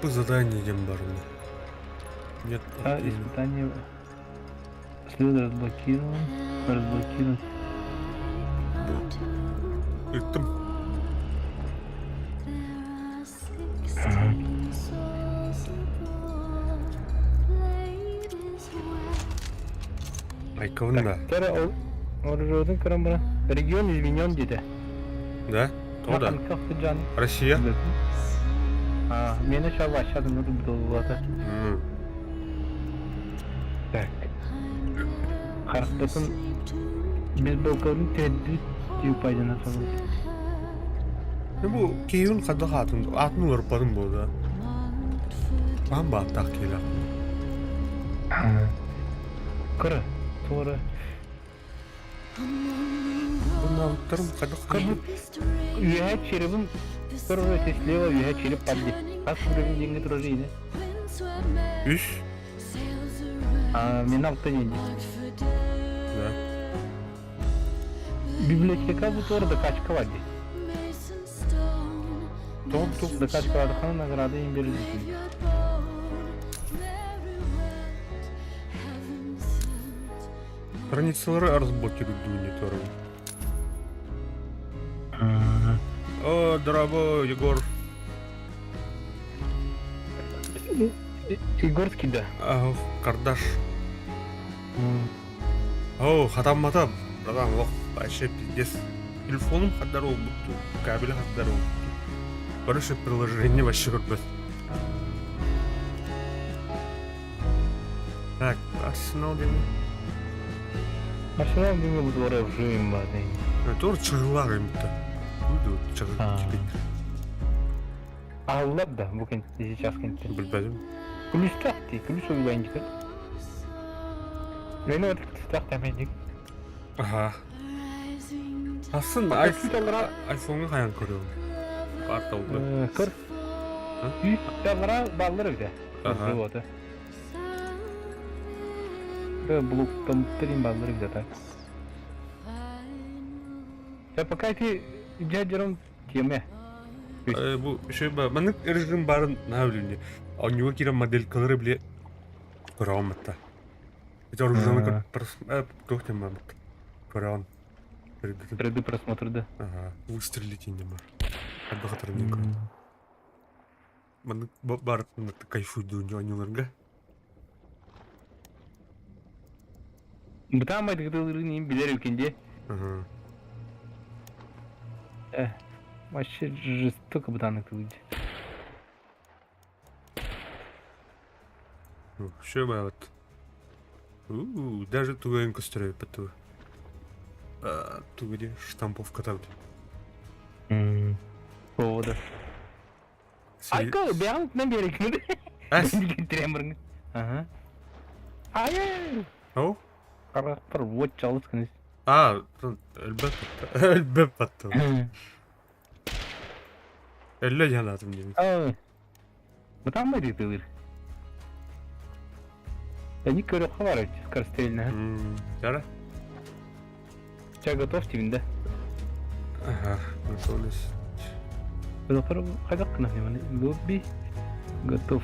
Этапы задания диэн барна. Нет, А, испытание след разблокирован. Разблокирован. Ыттым. Айкабын да. Кэрэ ол оружиотун көрөн баран регион изменен диэтэ. Да? Тоҕо да? Россия? А, мені шалашадым доллата. Так. Харахтатын бейсболкатын тердит тиупайдана салып. Бу киһин хадах атын атын уларыппатым буолда. Баан бааттаах киилэх. Кыра, туора. Бу хайдах Үөһэ черебин көрөр слева үөһэ череп падли. Хас уровень деньги турар ини? Үс. А, мен алты деньги. Да. Библиотека бу туора докачка бар ди. Топ-топ. Докачка бар награда им берилди. Страницалары разблокируют не тору. О, дорогой Егор. Егорский, да. А, Кардаш. О, хатаммата. Братан, ох, вообще пиздец. Телефоном хаддар бутту, кабель хаддар бутту. Короче, приложение вообще көрбөт. Так, Арсенал дemi? Арсенал дemi bu duvara vurayım var değil. Doğru çığırlar hem de. Buydu çığır gibi. Аллар да бу кент сейчас кентте. Билбедим. Күлүстэх дии, күлүс уйбайын дикер. Мени отук түстэх тэмэйдик. Аха. Асын айфонга хайан көрөм. Бар толду. Көр. Үс доллара баллар эбитэ. Аха. Вот. Блуктом трин баллар эбитэ так. Я пока ти дядером теме. Бу şey ба, маннык режим барын наһаа билимни. Онньуга киирэн моделькалары били көрөҕүм батта. Ити оружиены туох диэн барбыт. Көрөҕүн. 3D просмотр да. Ага, выстрелить не бар. Хайдах атарын көрөн. Маннык бар кайфуйду оонньууларга. Бытаамай дыгдылырын билер эбикин Ага. Э, вообще жестоко бытааннык тылыйды. Все вот. У, даже тугайын көстөрөй баттыбы. Тугу штамповка табыт. Ода. Айко, бян на берег. Эс. Треморг. Ага. Ай. Ау? Характер вот чалыс кыныс. А, элбэт элбэт баттым. Элле жанатым дейм. Аа. Бытаамай дыгдылыр. Они көрө бар скорострельная. Жара? Ча готов тибин да. Ага, готовность. Хайдах кына Лобби готов.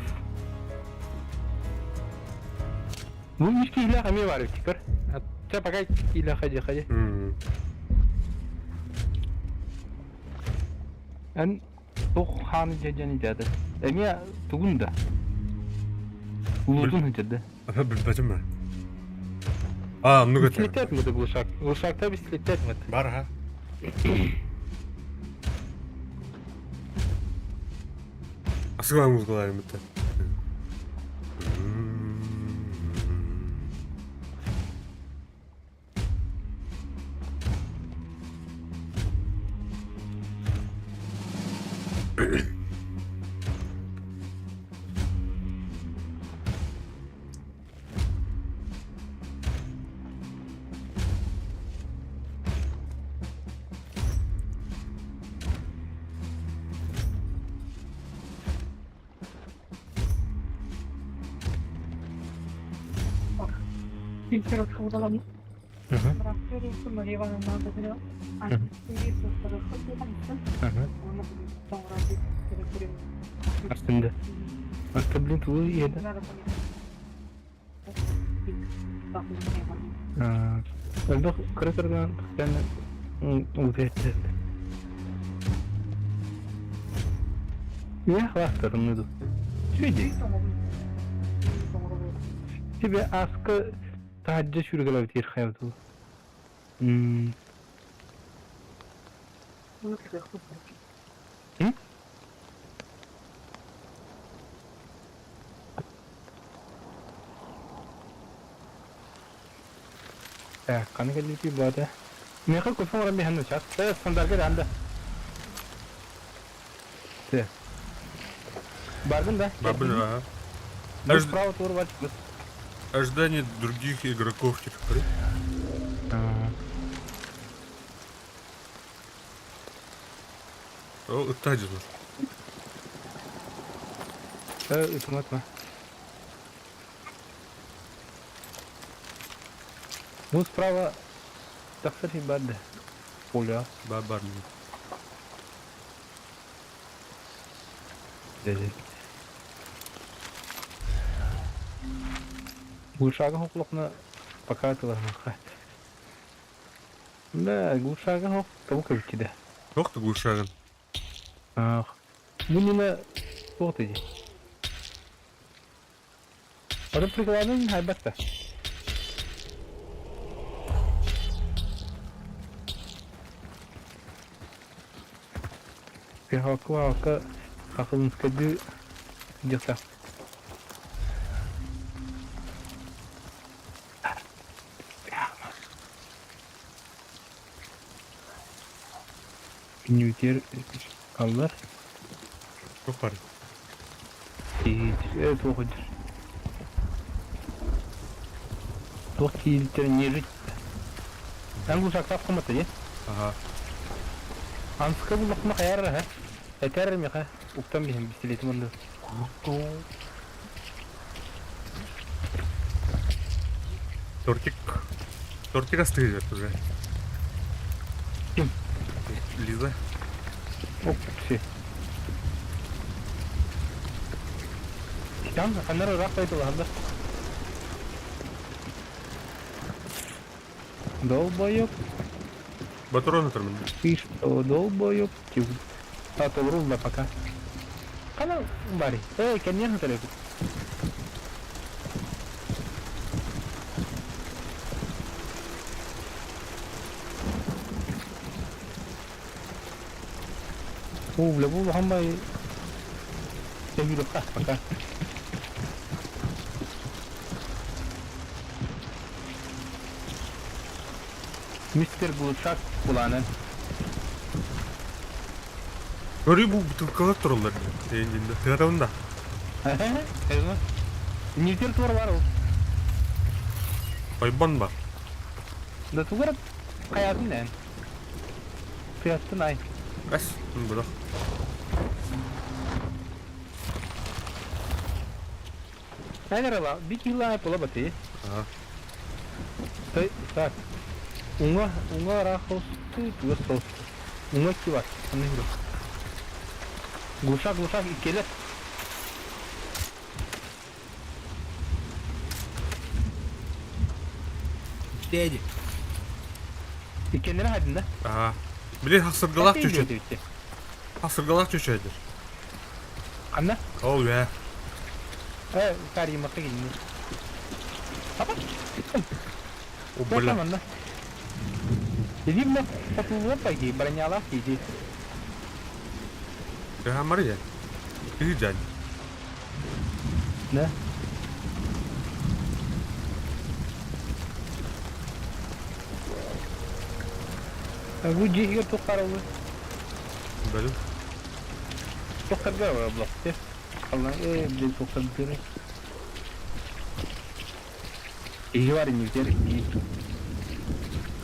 Бу мишки илэ хами бар тикер. Ча пока илэ хади хади. Эн тух ханы жажани деді. Эми тугун да. Улутун хыджады. Ага, билбетим мен. А, ну götür. Слетет мы глушак. Глушак та слетет мы. Бар ха. Асыган музыкаларым бітті. Арсенде. А блин, тугу иһэрдэ? Элбэх кыра кыргынан утуйаччы. Үөх лаастарын ыду. Сүдү. Тебе аска таһырдьа сүүргэлэбитигэр хайабытыл. Так, ханна кэлбитий баата? Миэхэ кофе оҥорон биһэн сейчас. Э, стандарга даан да. Ты. Барбын да? Бабын, ага. Бу справа тур бар. Ожидание других игроков теперь. О, ытта дьылар. Э, ытыматма. Бу справа тахсар бар да. Поля. Бар бар. Глушага хоклохна пока тылаһынха. Да, глушага хок тому кэбиччи Туох да глушагын? Ах. Бу нина туох дии? Ону прикладын хайбатта. Пехока хахылынскайды дьахта. Күннүбүтүгэр аллар. Туох баар? Э, туох өйдүүр? Туох тиийбиттэрин нежить. Эн гусактаах кумата дии. Аха. Анска буллахпына хайар эрэ Этэр эрэ миэхэ уктан биһин пистолетим онно. Тортик. Тортик остынет уже. Ким? Лиза. Оп, все. Там ханнар ыраах дойдулаһаллар. Долбоёб. Патроны там. Ты что, долбоёб? А то да пока. Хана бари. Эй, конечно, телефон. Оо, бля, бу улахан Тэбиилэххэ пока. Мистер Глушак кулаанан. Көрүү бу бутылкалар тураллар диэн. Тыатабын да. Ньютер туор бар ол. Ойбон бар. Да тугар хайатын эн. Тыаттын ай. Эс, бырах. Наверное, бик илаа була бати. Ага. Той, так. Уҥа, уҥа араахостуу, туга соҕус. Уҥа икки бар. Аны жүрө. Глушак, глушак, иккиэлэр. Дяди. Иккиэннэрэ хайдын да? Ага. Били хасыргалаах чүчэ. Хасыргалаах чүчэдир. Ханна? Ол үө. Э, каримакка кинини. Апа. О, бля. Манна. Видно, хотулуга пойди, бронялах иди. Төһө Мария? Киһи дьань. Да. Бу дьиэһигэр туох хараллы? Бөлүм. Туохтарга блокты. Алла, э, блин, туохтаргы. Киһи бар иннибитигэр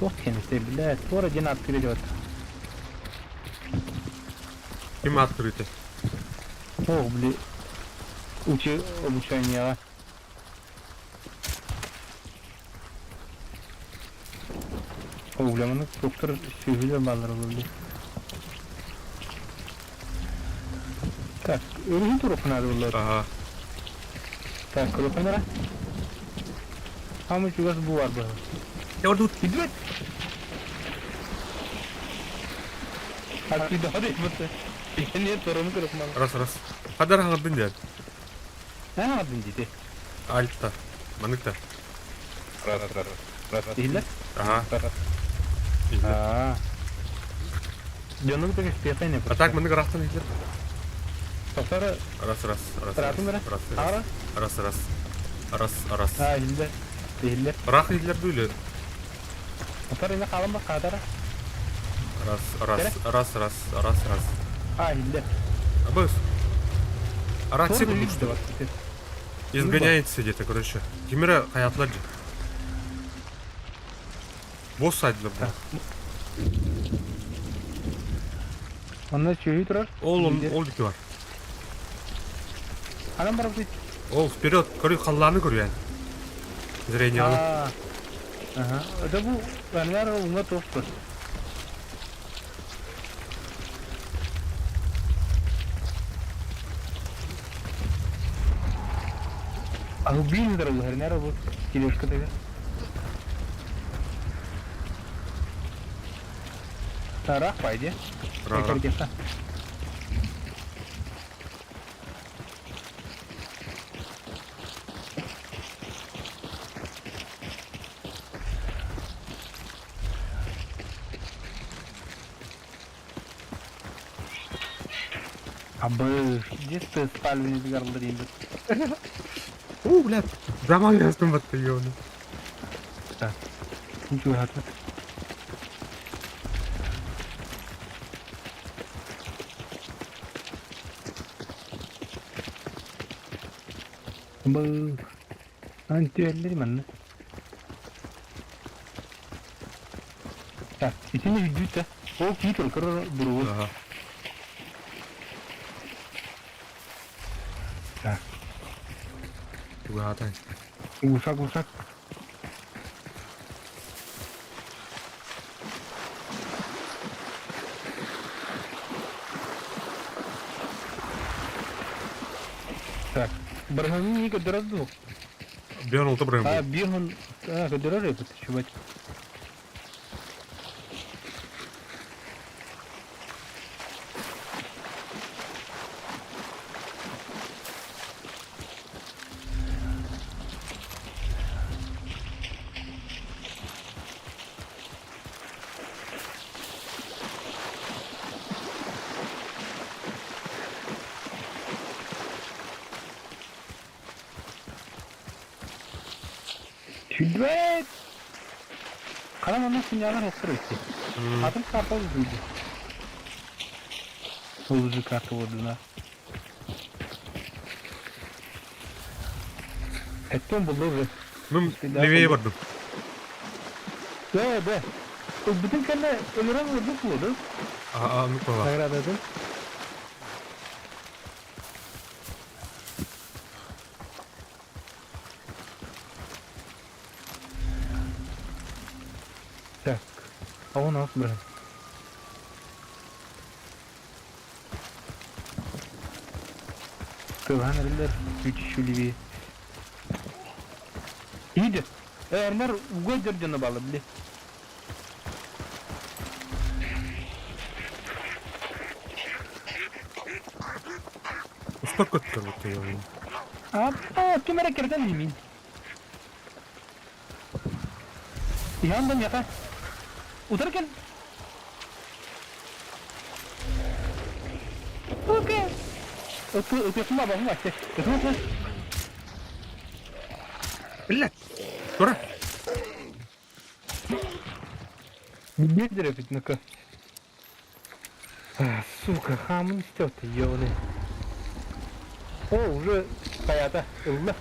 Туох кэннитэ, бля, туора диэн ааттыыр этэ Ким ааттыыр Ох, бля, учи обучениеҕа. О, бля, маны туохтар сүөһүлэр бааллара бля. Так, өрүһүн туруохха наада буолла. Ага. Так, көрүөххүн эрэ. Хаамый чугас бу бар быһа. Ордут. Идбет! Отсюда Нет, торому көрөх мал. Раз, раз. Хадар хаҥардын диэн. Хаҥардын дити. Альта. Маныкта. Раз, раз, раз. Иһиллэр? Ага. Иһиллэр. Аа. Дьонуг да кэспиэхэ не А так маннык ыраахтан иһиллэр. Тохтор Раз, раз, раз, Ыраатын раз, эрэ? раз, раз, Аара? раз, раз, раз, раз. Аа, иһиллэр. Иһиллэр. Ыраах иһиллэр дуу или? Тохтор инэ хаалан баккаатара. Раз, раз, раз, раз, раз, раз. Аа, иһиллэр. Абыс. Рация Тур курдук что ли? Изгоняется где-то, короче. Кимера хаятlar же. Босс сайдылар бу. Онно сүөһү турар. Ол ол ол дики бар. Анан барбыт. Ол вперед, көрү халлааны көрүөн. Зрение Аа. Аха. Это бу анар уҥа туох көр. А убили дорогу, херня бу. Тележка тебе. Тарах пойди. Ра. Абы, где ты спальню дейбит? О, блядь, заман ястым батты ёбаный. Так, ничего хатмат. Бу, антиэллери манна. Так, итини бүттэ. Ол кии турар буругу. Ага. Так. Угатай. Ушак, ушак. Так, Барганы көрдөрөр дуу? Бион олта бырайым А, был. бион, а, көрдөрөр эбит, чубать. Чүдбэт! Хара манна сынньалар охсор эбит. Атын карта узуйду. Узу карта болдуна. Эттен булду уже. Мен левее бардым. Да, да. Бүтүн кэннэ өлөрөн ылбыт буолду. А, ну кова. Наградатын. Так. А он ас брат. Тылан эрэллэр үчүлүбү. Иди. Эрнер уга дьон балы били. Устар көттөр бутта ёбаный. А, ким эрэ кэргэн мин. Иһан яка. Утар кел. Окей. Өтө бабам вообще. Өтө Блядь. Тура. Бедер ведь, ну-ка. А, сука, хамын стёт, ёбаный. О, уже хаята, ылла.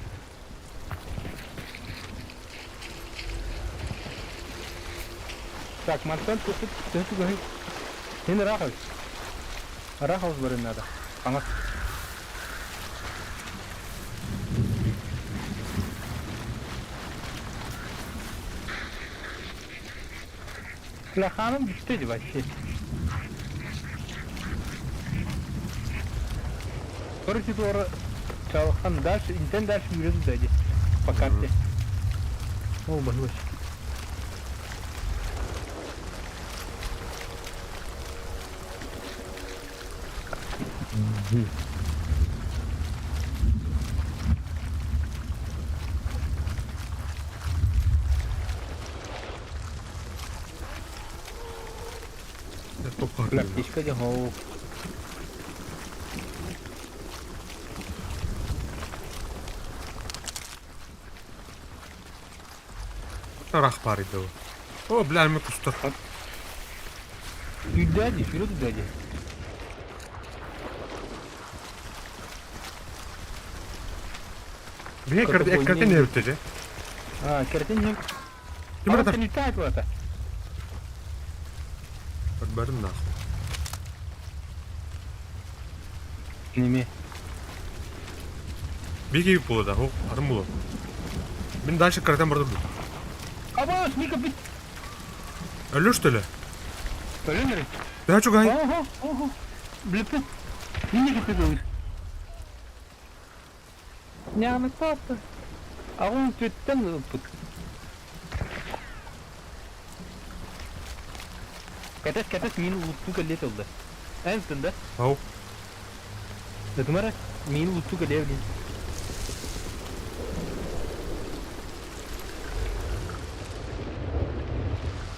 Так, мантан тупит, ты говори. Сен рахал. Рахал барым надо. Аңа. Лаханым бүттө вообще. Короче, туора Чалхан дальше, интен дальше yürüdü dedi. По карте. О, боюсь. Аптечка дьэ хоу. Тарах баар идэ. О, бля, мы кустар. Үйдәди, вперед үйдәди. Биһи эккирэтин эбиттэ дьэ. А, кэрэтин не? Ким А, летает куда-то. Көрбөтүм нахуй. Неме. Биги була да, атын була. Мин дальше кэрэтин бардым. Абас, Ника бит. Өлөр что ли? Өлөнөр. Төһө чугаһый? Ого, ого. Блепет. Нинди кете Нямы папа. А он түттен ылпыт. Кәтәс, кәтәс, мин лутту кэллиэт ылла. Эн да? Ау. Ытымара, мин лутту кэлиэ блин.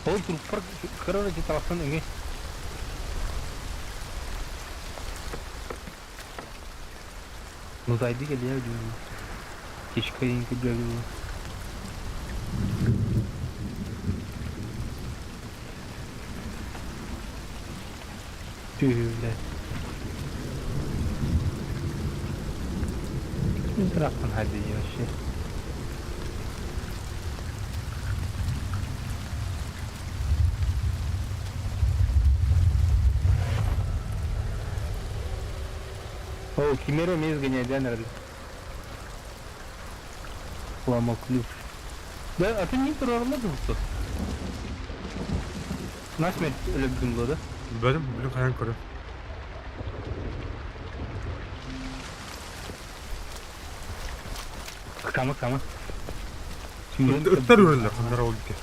Ол труппар кырар эти тарахсан өҥө. Ну зайды кэлиэ дуу. Кишкайын кэлиэ дуу. Түһүү блядь. Тарахсан хайды вообще. О, Кимера мез гоняет, наверное. Ломал ключ. Да, а ты не прорвал что? Насмерть өлөбүтүм буолуо да? Билбэтим, билим хайан көрө. Кама, кама. Ыттар үрэллэр, ханнара ол икки.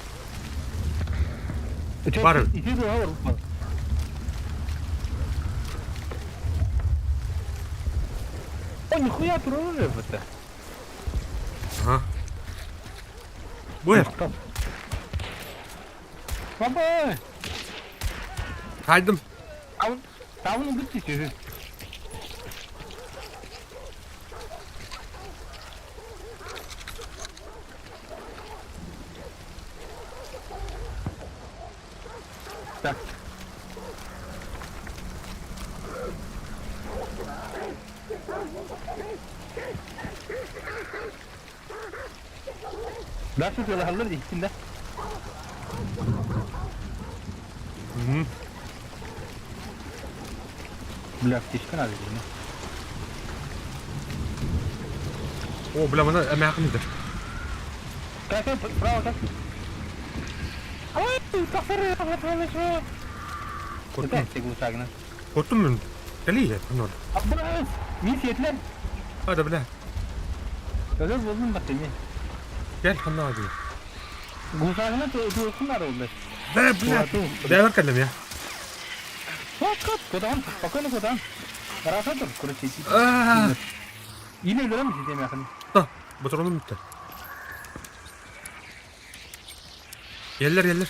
Бар. Ити дуо бар. О, нихуя турар это. Ага. Бу эр. Баба! Хайдым. Тавны бүттү сүһү. Так. Да, сытыалаһаллар иһиттин да? Мм. Бля, аптечка надо дии. О, бля, мана эмээхин идэр. Так, право, так. Ой, тахсары, Коркум. Опять Корктум мин. Кэлиий, ханна. Аббас! Мин сиэтилэр. Hadi бля. Өлөр буоллун баттыми. Кэл ханна ади. Гусагына туохунар олду. Да, бля. Бэйбэр кэллим я. Вот, вот, кудан, спокойно кудан. Хорошо тут, короче. Аа. Или өлөрөм ситеме ахын. Да, ботуруном бүттэ. Еллер, еллер.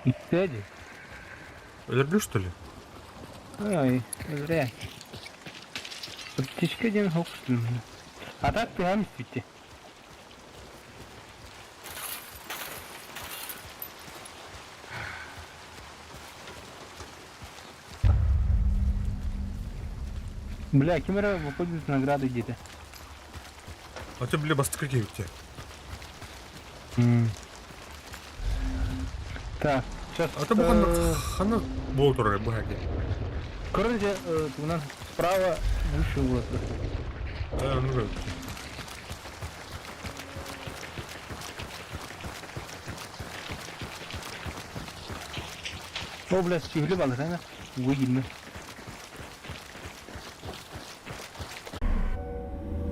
Иттеди. Өлөрдү что ли? Ой, зря. Аптечка диэн хокустун. А так тыһам испитти. Бля, кем выходит награды где-то. А ты, бля, бастыкы киһибит Так, сейчас. А ты бу ханна ханна буол турар бу хаги. Короче, у нас справа выше вот. Э, ну О, бля, сүһүлү балыр, Уга girme.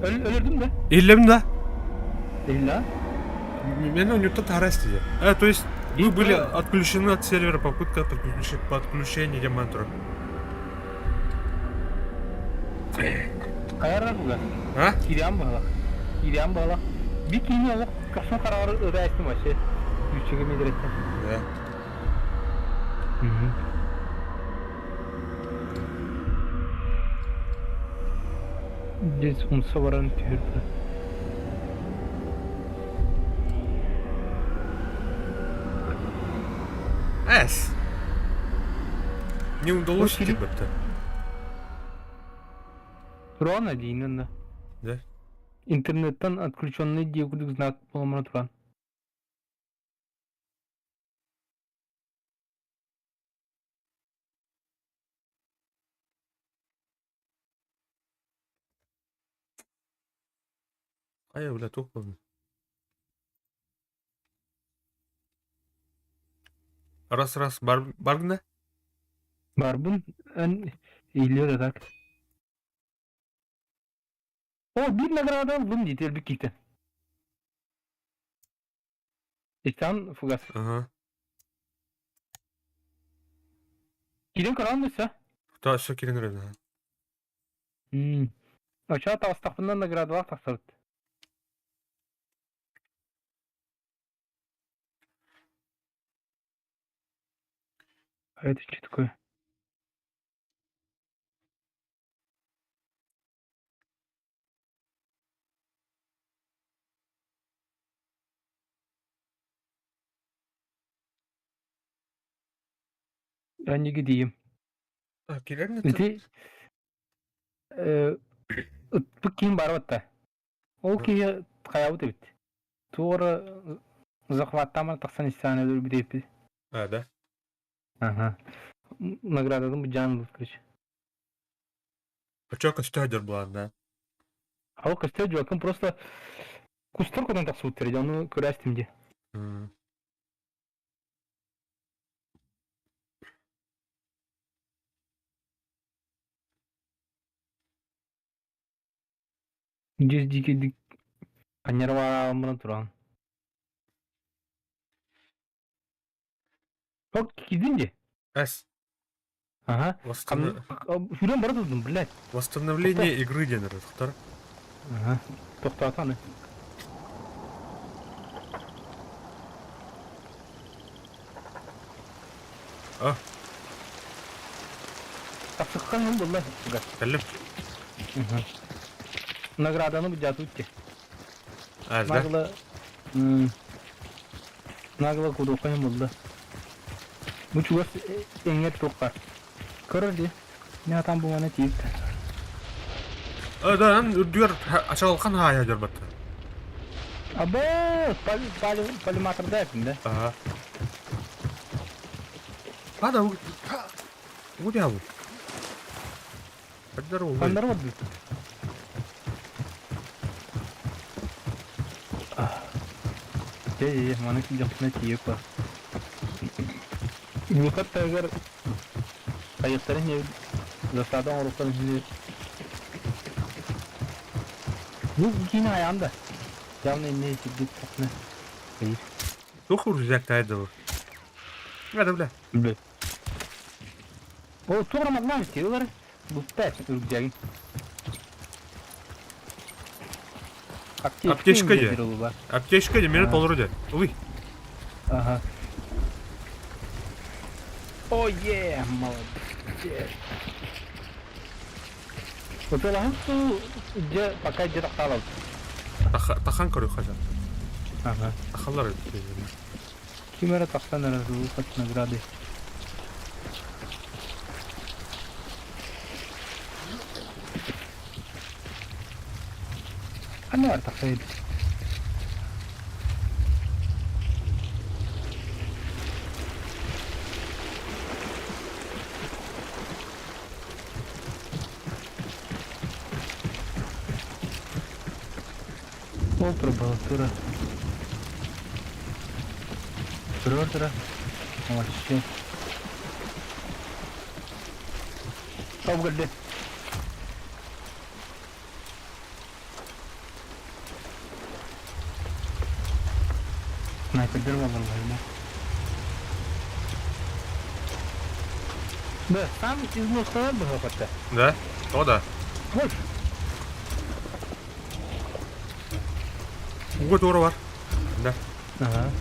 Өлөрдүм да? Иллем да. Illa. Меня у него тут арестили. То есть вы были отключены от сервера, попытка подключения демонтра. Хайарар буга. А? Кириан баҕалах. Кириан баҕалах. Bir киһини олох көхсүн хараҕар ыраастым вообще. Үчүгэй медреттен. Да. Здесь умса баран түһүрдэ. Эс. Не удалось Кири- тебе-то. Туран диин да. Да? Интернеттан отключенный диye курдук знак буоламына туран. Ай, бля, тух был. Раз, раз, бар, баргна? Барбын эн иилиэ да так. О, биир награда ыллым дии элбик киһитэ. Итан фугас. Ага. Кирен көрөн дуса? Да, все кирен ага. Оча таҕыстахпына наградалаах тахсабыт. А это что такое? Ранньыгы диим. А, кирен это? Ити ыппыт киһим баар батта. Ол киһи хайаабыт эбит. Туора захваттаамар тахсан истэҕинэ өлөрбүт эбиппит. А, да? Ага. Наградатын быдьаан ылбыт, короче. А чё, костёдер была, да? А ол көстөр дьуакын просто кустар кутан тахсыбыттар дии, ону көрөөстүм дии. Дьиз дикийдик анньарварааммынан туран. Ол киирдин дии. Эс. Ага. Сүүрэн бара турдум, блядь. Восстановление игры диэн эрэ Ага. Тохтоотону. А. Тахсыккан юм булла. Кэллим. Награданы быдьаатыт А, да? Нагло нагло кудуохха юм булла. Бу чугас эҥэр туохха. Көрөр дии. Не там бу маны тиийбит. А, да, ан үрдүгэр ачалхан хаайа дьарбатта. Або полиматорда этим, да? Ага. А, да, удябу. Здорово. Ханнар вот. Дьэ, маны киирдэхпинэ тиийиэх баар. Выход таһыгар хайыахтарын иһин засада оҥоруохтарын иһин бу киинэ хайаан да явно иннэ итирбит сахна хайыр. Тух рюкзак тайдыбы. Надо, бля. Билбэт. Ол туох эрэ манна ылар буппэт рюкзагын. Аптечка дии. Аптечка дии, мени толору дии. Ой. Ага. О, е, молодец. Утулаһын суу дьэ пока дьэ тахтаалабыт. Тахан көрү хажа. Ага. Тахаллар. Ким эрэ тахсан эрэр выход награды. Ханна бар тахса эбит. Ол турбала тура. Турар тура. Вообще. Ол көрдө. Снайпердер буолаллар Да, сам износ быһа Да? То да. Вот. Уга туора бар. Да. Ага.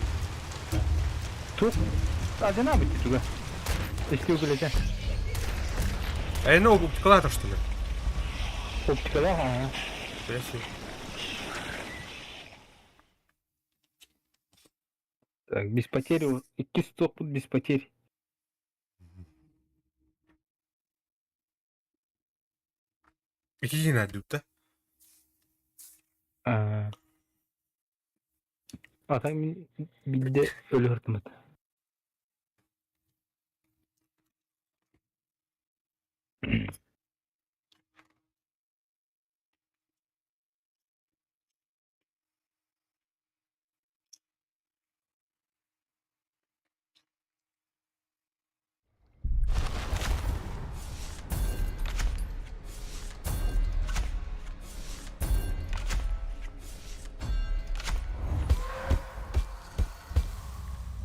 Туох адьана бит туга. Истиу күлэтэ. Э, ну, оптикалаатар, что ли? Оптикалаах, ага. Бэси. Так, без потерь, иккис туохпут без потерь. Икки геннадий да? А, а так мин биирдэ өлө сыртыммыт.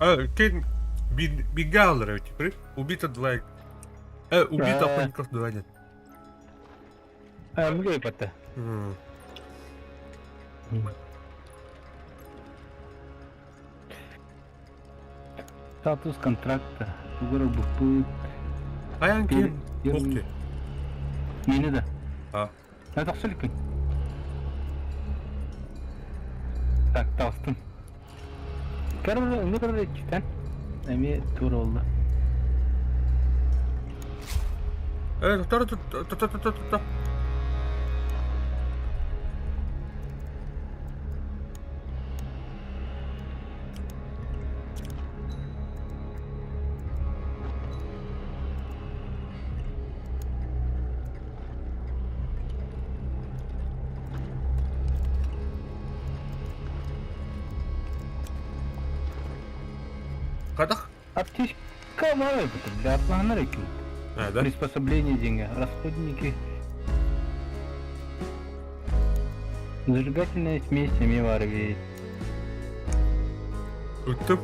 А, Кейн бегал, теперь. Убито два. Убито охотников два нет. Мгэй патта. Статус контракта. Тугура буппут. Аян ким? Ух Мени да. А. На тахсылыкпын. Так, таҕыстым. Короче, не короче, Эмиэ тура буолла. Э, тор. Хайдах? Аптечка малая для атланар екен. А, да? Приспособление деньги, расходники. Зажигательная смесь эмиэ баар эбит. Ыттым.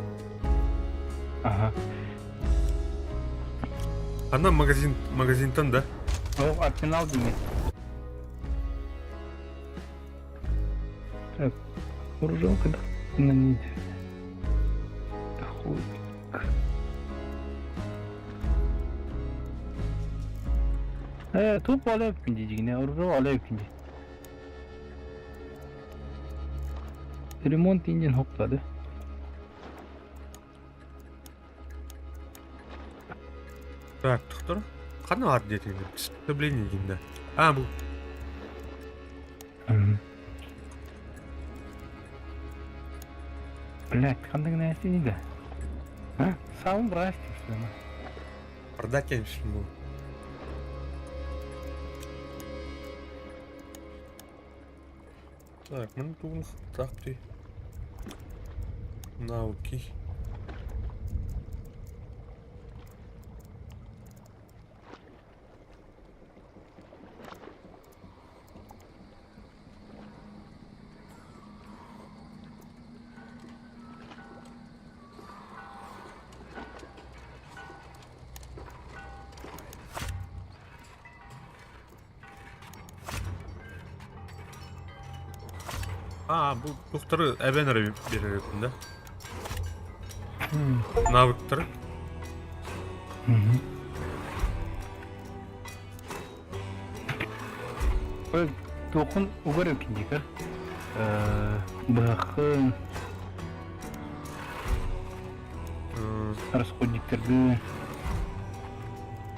Ага. Ана магазин, магазинтан, да? О, арсенал деймин. Так, вооруженка да? На нить. Охотник. Э, туп алайыппын дии оружие алайыппын дии. Ремонт индин хоптады. Так, тохтор. Ханна бар диэтиҥ приспособление диин да. А, бу. Блять, ханнык нәрсени да? А? Саун брать, что ли? Продать конечно был. Так, мы тут так ты. Науки. А, бу тухтары эбэн эрэ биэрэр да? Навыктары. Туохун угар өкүндикер. Быһахын, расходниктерды.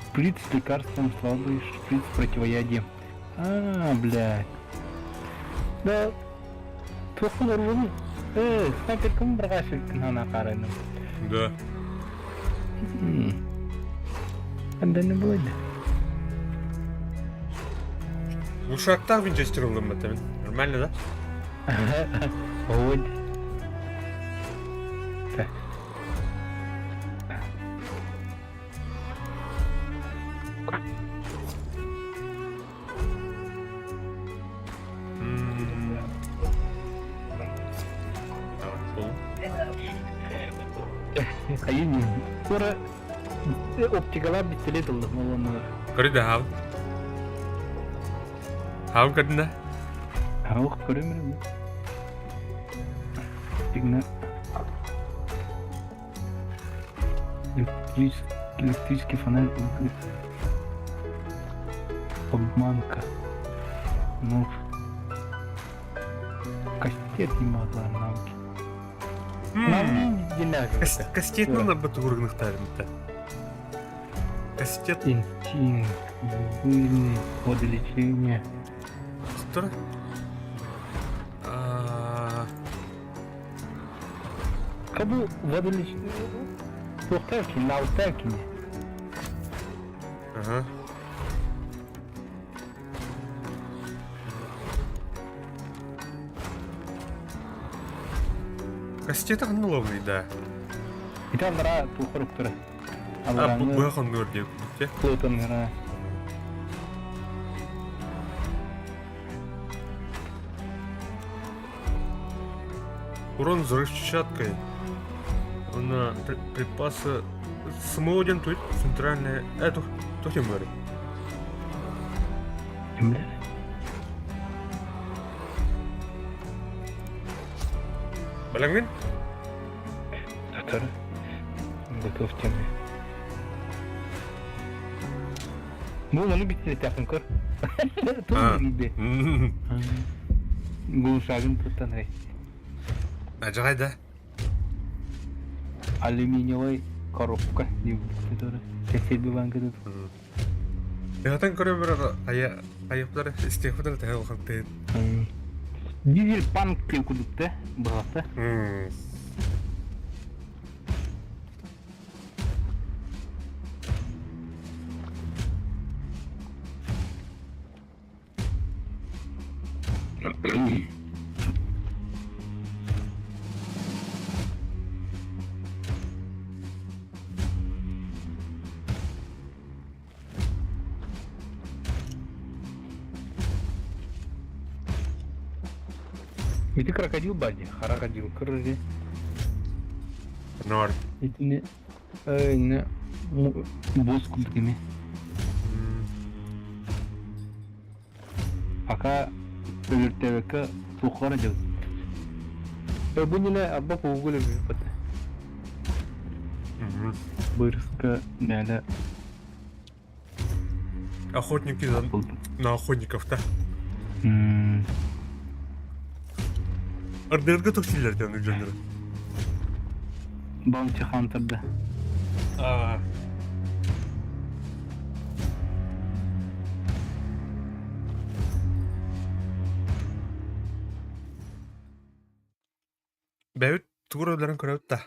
Шприц с лекарством, слабый шприц с противоядием. А, блядь. Да, туохун оружун. Снайперкам бырҕаашылкын хана қарайным. Да. Анданы было. Ушактах винчестер ыллым баттамын. Нормально, да? Вот. Так. Хайын Тура оптикалар бистэлет ыллым олоннугар. Көрү да хаал. Хаал көрдүнэ? Ох, көрөмүн. Дигна электрический фонарь обманка. Ну, кастет не могла навыки. Кастетынан арба тугургунуктаарымта. Кастет. Инстинкт, годы лечения. Что? Кабу воды лечения. Туохтаах наутаах кини. Ага. Кастета ханнуловный, да. Ити аллара туохар уктара. А, бу хоннур диye курдук Плотон Урон взрывчаткой. На припасы Смолден тут центральная... Это тут море. Земля? Балангин? Татар. Готов темы. Бу ону биттилетээхин көр. Туох Гулшагын туттан эй. Ажаҕай да? Алюминиевай коробка диэбит Кэсиэби банкыта. Ыһатан көрө бер айа айыптар истиэхпитер тэһэ улахантыын. Дизель панк диэн курдукта быһата. Ити крокодил бади, крокодил кырызи. Нор. Итини не босс курдук Пока өлөртөөбөккө туоххара дьыл. Бу ньине арба куугул өлбүппүт. Бырыска нээлэ Охотники на, на охотников-то. Ардырга тохсиллер тен үдөннөр. Bounty Hunter'da. Аа. Бэйбит тугур өлөрөн көрөбүт да.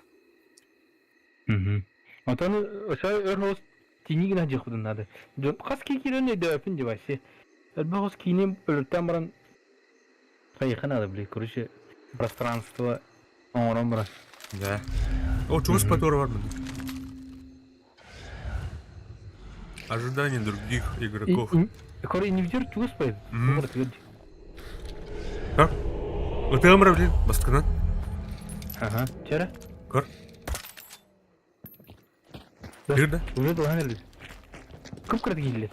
Отон ошо өр хос тини гына жыхудун надо. Хас ки кирен өйдөпүн девайси. Элбэх хос киини өлөртөн баран хайыха надо, блин, короче, пространство оҥорон баран. Да. О, чугас патора бар Ожидание других игроков. Короче, не вдер чугас поет. А? Ытыамра, блин, баскынан. Ага. Чера? Көр. Бир да? Уже долган элбит. Көп кырды кийле.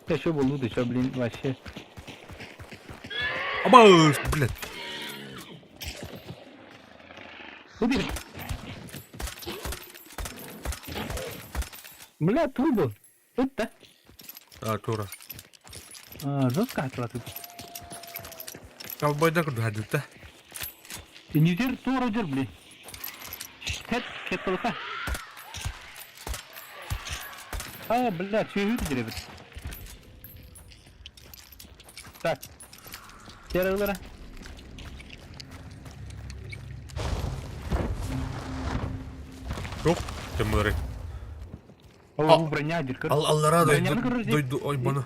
Еще болду да, что, блин, вообще. Аба, блядь. Убери. Бля, турбо. Тут да? А, тура. А, жестко атыла тут. Ковбойда курдук да. Нидер тура жер, блин. Тет, кетпалка. А, бля, чүйүр деребит. Так. Терелere. Жоқ, темыры. Ол броня дир. Ал аллара Броняны дойду, көрөр дойду, ой, бана.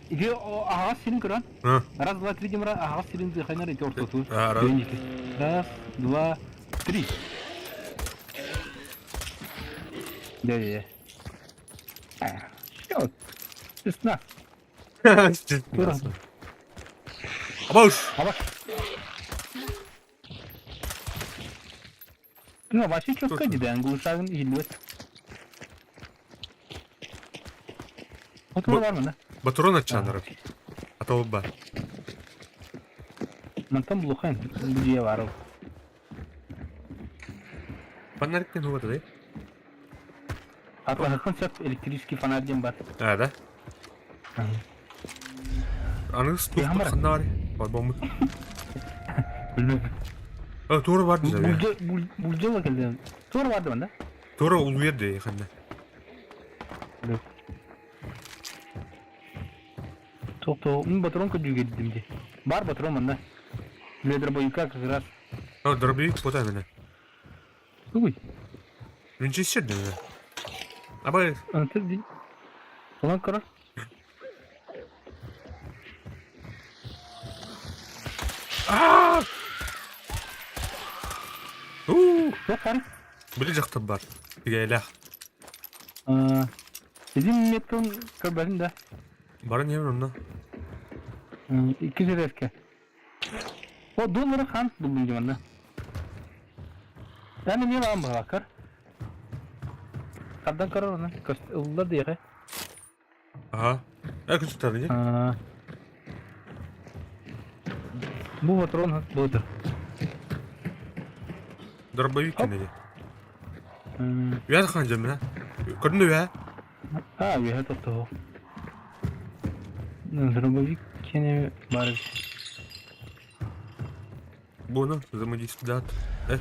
Иди ага сирин көрөн. А, Раз, два, три, демра, ага сирин дыханер эти ортоту. А, раз. Раз, два, три. Да, да, да. Все. Весна. Тура. Абауш! Аба. Ну, вообще четко дии, глушагын иһиллибэт. Отура бар мына. Батурон аччаанара. Ата бар. Мантан булухайн, бу дьиэ бар ол. Фонарик не да? Атлаһыккын сөп электрический фонарь диэн бар. А, да? Аныгыс туох ханна бар? Барбаммыт. Билбэппин. Туора бар дии. Булдьа кэлдим. Туора бар да? Туора улуйар дии ханна. Тоқ-тоқ, мин патрон көрдүүгэ дии. Бар патрон манна. Для дробовика как раз. А, дробовик пота мене. Тугуй. Винчестер дии. Абай. Антыр дии. Улан көрөр. Аа! Уу! Туох баар? Били дьахтар бар. Тигээйлээх. Илин меткын көрбөтүм да. Баран иһэбин онно. Икки сэрээскэ. О, доллары хан булдум дии манна. Эн эмиэ баҕам баҕалаккар. Тардан көрөр оны. Ыллар диэхэ. Аха. Э күчүттэр дии. Бу патрон буолар. Дробовик кэнэ дии. Үһэ хан дьэмминэ. Көрдүн үһэ? А, үһэ тоттоһо. Дробовик кэнэ бар. Буну взаимодействие Э.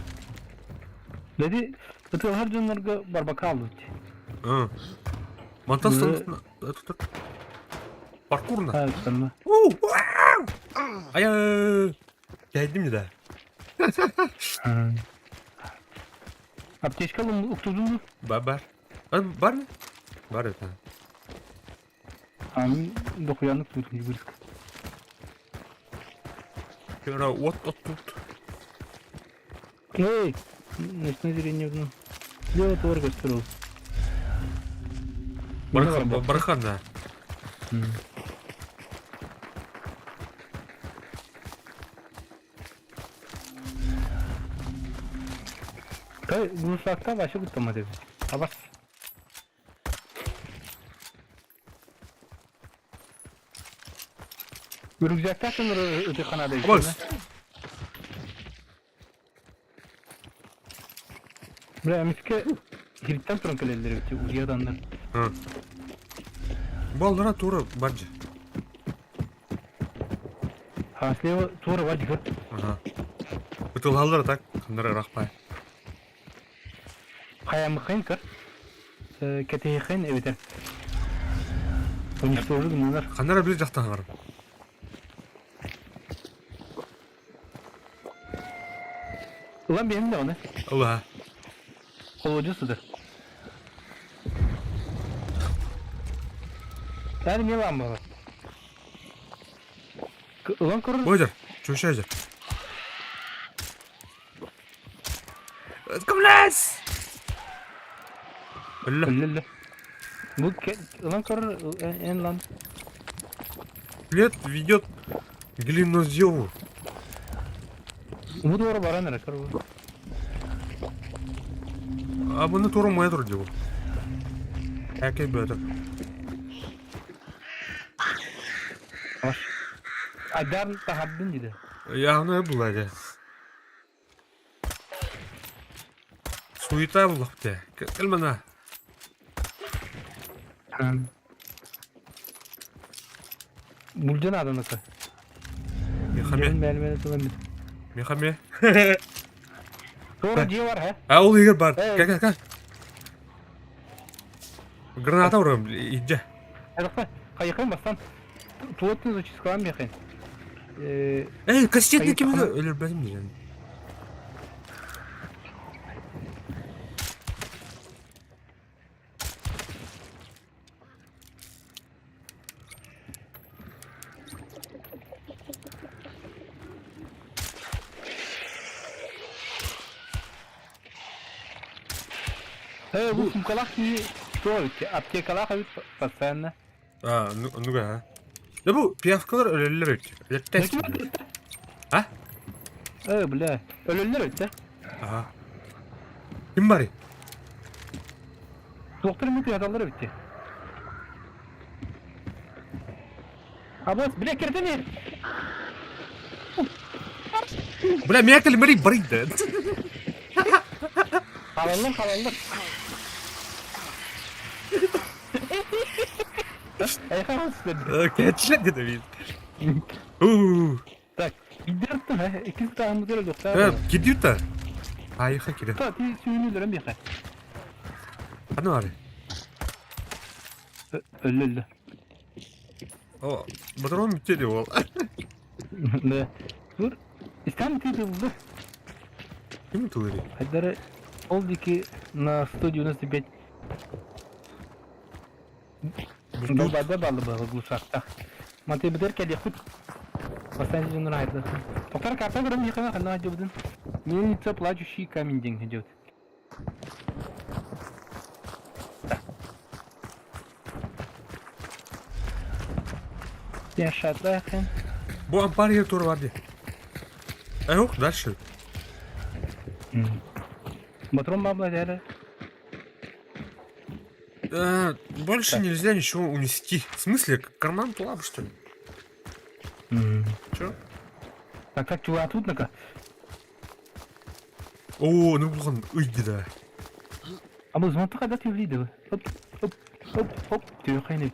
Dedi, ытыалар дьоннорго барбака албыт. А. Мантан тут паркурна. А, Ая. Geldim de. Аптечка уктудун mu? Бар бар. Бар mı? Бар это. Аны дохуяны тутун жүгүрүк. Кера от от тут. Эй, ночное зрение ну. Слева твор көстөр Бархан, бархан да. Кай глушакта вообще куттама деди. Абас. Рюкзактан ытыканада Абас. Бля, эмиске кириттен туран келелер бити уядандар. Балдара тура баржы. А слева тура бар дигер. Ага. Бытылалар так, кандара рахпай. Хаямыхын кыр. Кетехин эбитер. Уничтожить гыннар. Кандара бир жактан бар. Улан benim de onu. Алла. Холодюсуdur. Yani niye lan bu? Ulan korur. Бойдер, чушайдер. Кымлас! Өллө. Өллө. Бу ulan korur en lan. След ведет к глинозему. Bu doğru baran nere kor bu? А мы туру метр делу. Әкей бөтер. Baş. Adan tahabbin dedi. Яғны бұлайды. Суета буллахты. Кел мана. Bulcan adamı. Мехаме. Benim benim Мехаме. Doğru diye var he. А ол егер бар. Эй. Кел, кел, кел. Граната ұрам, иджа. Ayakta. Kayıkın bastan. Tuvaletin зачисткалан бекин. Эй, кассетный Кайык кем ана- өлөр бәдім деген. Э, бу сумкалах ки что аптекалах бит постоянно. А, ну, ну га. Да бу пиявкалар өлөлөр өт. Өлөттәс. А? Э, бля. Өлөлөр өттө. Ага. Ким барый? Туохтар эмэ тыаталлар эбит дии. Абас, бля, кирдини! Бля, меня мэрий барый да. Халаллар, халаллар. Эйха Кэчлэ деді бит. У. Так, идерттің, ә? Икки тағымыз керек жоқ. Кидюта. Айха кире. Та, ти сүйінілерім бейха. Аны бары. Өллө, өллө. О, батырон бүтеді ол. Да. Тур. Истан тытылды. Ким тулыри? Хайдары ол дики на 195 Долбада баллы было глушакта. Маты бідер кәде худ. Бастан жыныр айды. Тоқтар карта көрім екіні қана жобдын. Мельница плачущий камень ден идет. Сен шатлайқын. Бу ампар yer тур бар ди. Э, дальше. Батрон бабла дәрі. Больше Так. нельзя ничего унести. В смысле, карман тулап, что ли? Чё? Так, так, чула тут нака. О, ну булган ыйды да. А бұл звонты қайда түйілейді? Оп, оп, оп, оп, түйе қайны.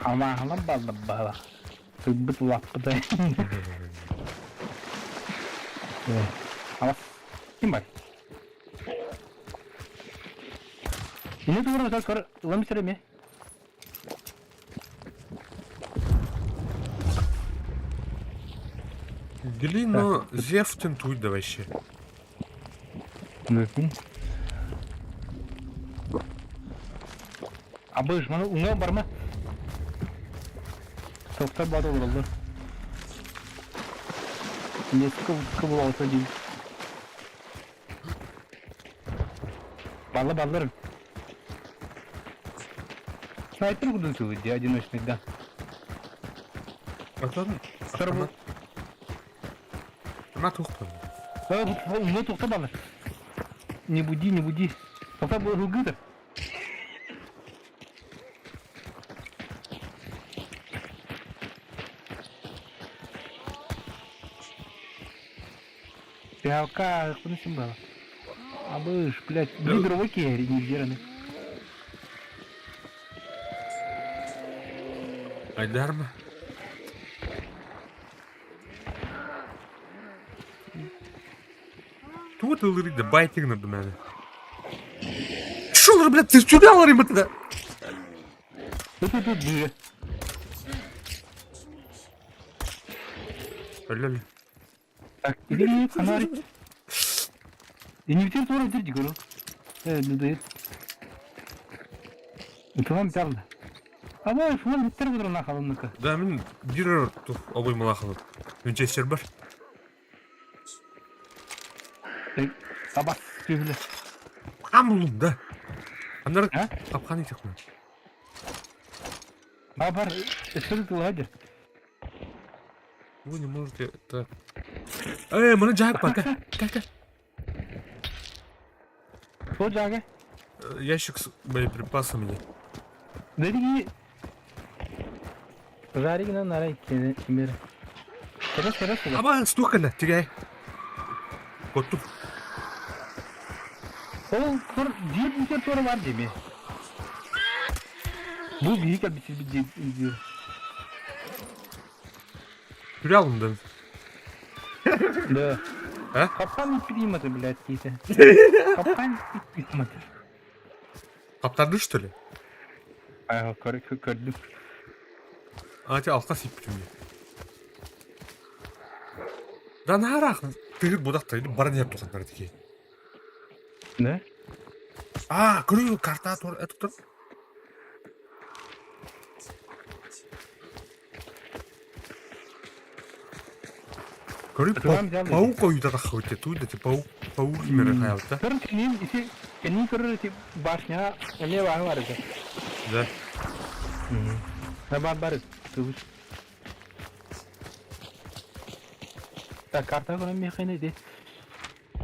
Амағына балды бала. Түбіт лаппыдай. Алас. Ким бар? Не тура так көр, ламсер ме? Глино зефтен туйда вообще. Мүмкін. Абыш, мана уңа барма. Тоқтар бады олар. Несколько кыбыл алса дейм. Балла балларым. Снайпер кудун где одиночный, да. Потом Сорву. Ама тухпын. Уңа тоқта баллар. Не буди, не буди. Тоқта бұл гыдыр. Пялка, куда симбала? Абыш, блядь, лидер керри, не верны. Айдарма. Тут ылырый да байтинг над мене. Шо, блядь, ты сюда ларим тогда? Тут тут тут ближе. Лёль. Так, иди, фонарик. И не в тура держи, говорю. Э, да. Это вам пялда. А вот, вон, битер буду на холодника. Да, мен бир тух обой малахалып. Винчестер бар. Таба, түйілі. Кам да. Андар А? тапқан етек мен. Ба, бар, что ты лагерь? Вы не можете это... Эй, мына жайып бар, ка, ка, ка. Что жага? Ящик с боеприпасами. Дәдігі... Жаригina нарай кемер. Кәрес, кәрес, кәрес. Аба, стукала, тигай. Котту. Ол көр, жер бітер торы бар деме. Бұл биік әлбісіз бір дер. Түрі алынды. Да. А? Капкан итпеймеді, блядь, дейді. Капкан итпеймеді. Қаптарды, что ли? Ай, көрдім. А, те алқа сип бүтүнде. Да нарақ, тігір будақтайды, барын еп тоқандар деке. Да? А, көрю, карта тур, это тұр. Көрю, Турам взял паук ойда да хауте, туйда те паук, паук имері хаялта. Көрін кенен, ити, кенен көрір, ити башня, эме бағы бар еді. Да. Да, бар бар, түгіс. Так, карта көрін мехайны де.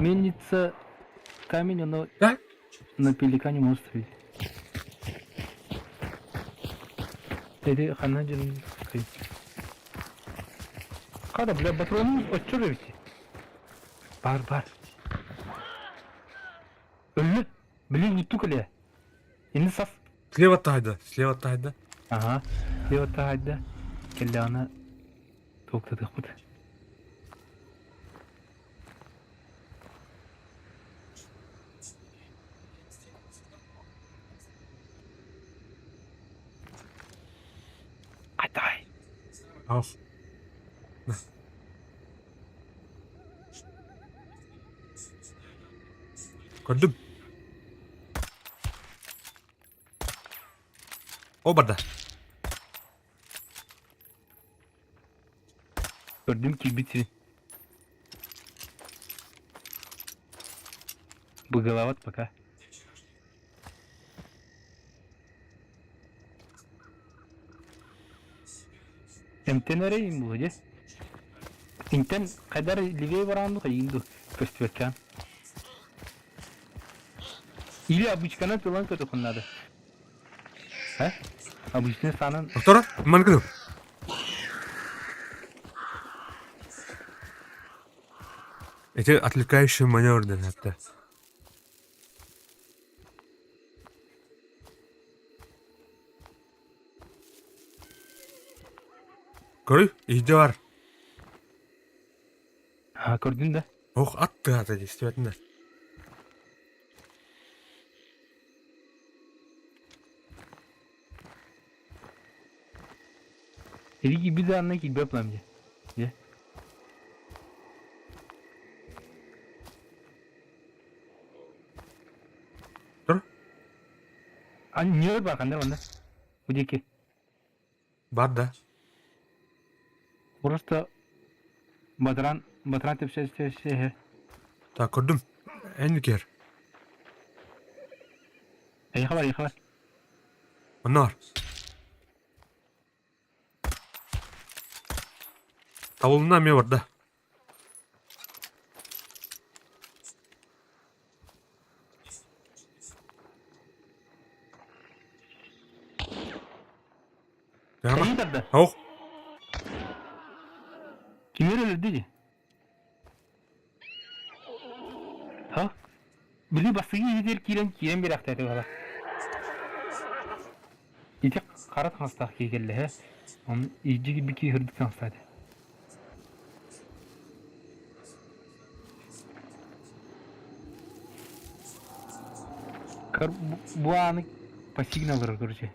Мельница камень, оно Да? на пеликане может стрелять. Эти ханна дьон Хата, бля, патроны отчё эбит. Бар, бар. Өллө. Блин, не тукали. Ини сас. Слева тайда, слева тайда. Ага. Слева тайда. Келлэҕинэ туоктатыахпыт. Атай. Ах. Көрдүм. О барда. Көрдүм киирбит сирин. Быгылабат пока. Эмтэн эрэ им буолуо дьэ. Интэн хайдар левее бараан ду хайыын ду көстүбэккээн. Или обычканан тылан көтөххүн надо. Э? Обычный санан Доктора, манкыным. Эти отвлекающий маневр диэн этэ. Көрүй, иһдэ бар. А, көрдүн да? Ох, ат тыата дии, истибэтин да. Или киирбит да анна киирбэт план дии. Дьэ. Тур. А ньүөр бар ханна манна? Бу диэки. Бар да. Просто батаран батаран тэпсэ Так, көрдүм. Эн кэр. Эйиэхэ бар, эйиэхэ бар. Онно бар. Табылына эмиэ барда. Яма. Кайыы тарда. Ох. Кимер өлөрдү дии? Ха? Били бастыгы иһитигэр киирэн киирэн биэрээхтээтэ баҕа. Ити хара таҥастаах киһи кэллэ һэ. Ону иирдьи киирбит киһи сырдык таҥастаах этэ. Көр бу ааны по сигналлара короче.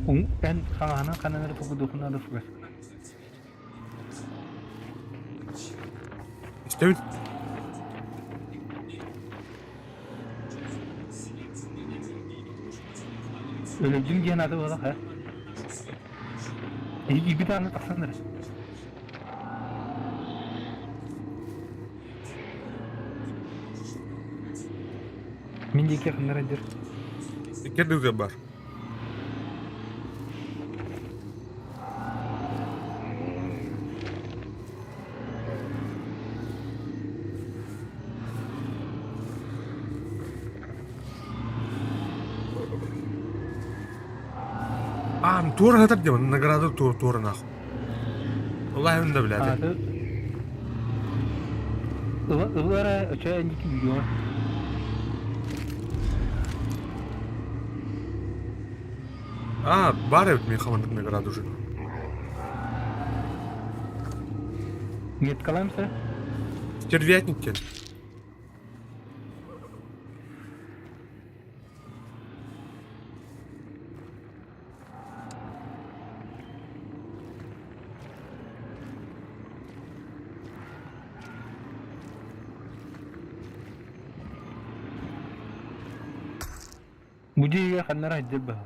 Эн хаҥаһынан ханан эрэ токуйдуоххун наада фугас. Истэбин. Өлөрдүм диэн аты буолах ээ. Эһиги даҕаны тахсан эрэ. Мин диэки ханна эрэ дьэр. Икки ардыгар бар. Аа, туора сытар диэн награда туоранаах. Улаһын да билээти. Ааты ыла ыла эрэ өчө инники видео. Аа, баар эбит миэхэ маннык награда уже. Меткалаемся? Стервятник диэн. Бу дьиэгэ ханна эрэ сылдьар быһыы.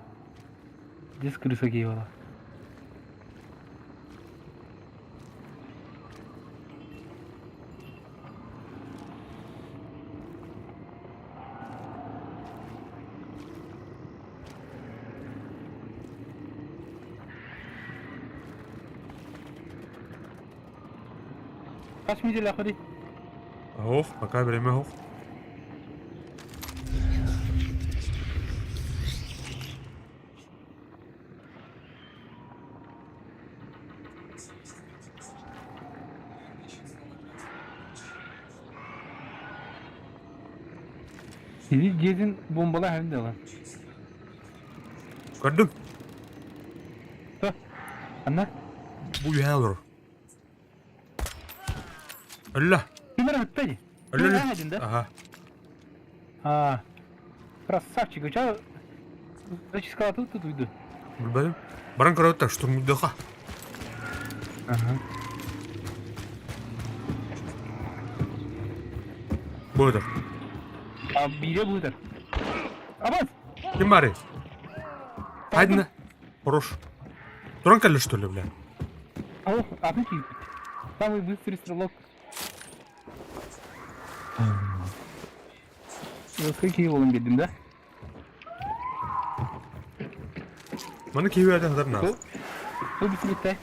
Дьиэс крыса киһи буолар. Хас мүнүүтэлээхпитий? Оһох, пока время оһох. Сири дьиэтин бомбалаах эбин да ылан. Көрдүм. Анна? Бу үһэ олорор. Өллө. Ким эрэ бүттэ дии. Өллө өллө. Аха. А, красавчик, у тебя зачистка тут тут уйду. Билбэтим. Баран көрөбүт штурмуйдуха. Ага. Бу А биирэ быытар. Абас! Ким баарый? Хайдына. Хорош. Туран кэллэ что ли, бля? Ох, атын киирбит. Самый быстрый стрелок. Какие болон кэллим да? Маны киһи үөтэ сытар на. Бу бисилитте.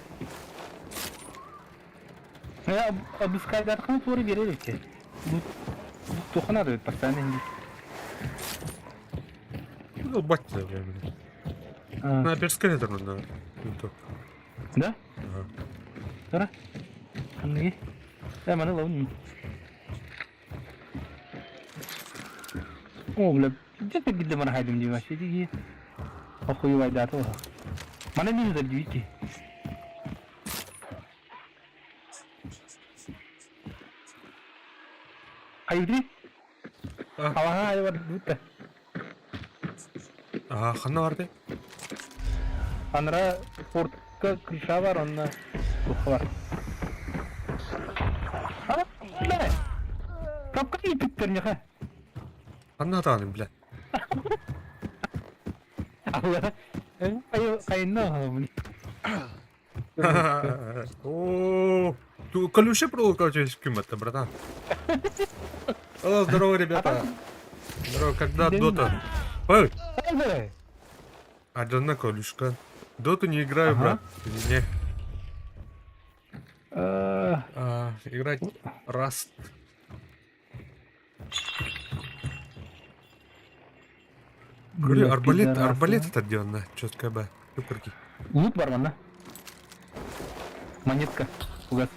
Обыскайдарханы туора биэрэр эбит. Бу туохха наада эбит постоянно инди. Ну, батя, бля. На перскелетр надо. Да? Ага. Тура. Ханныгы? Э, маны ловын. О, бля, где-то где мара хайдым дии вообще дии. Охуевайдаата оһо. Маны мин да дии Хайдри? Алаһа айвар бутта. Аха, ханна барды? Анара портка крыша бар, онно тух бар. А, бля! Капка ииппиттэр миэхэ. Ханна атаҕаным, бля? Алла, хайынна оһоҕум. О, колючая проволока очень кем-то, братан. О, здорово, ребята. Здорово, когда Дота? Ой! А, колюшка. Доту не играю, брат. Извини. А, играть раз. Говорю, арбалет, арбалет это где он, четко б. Юкарки. Лут бар манна. Монетка. Угас.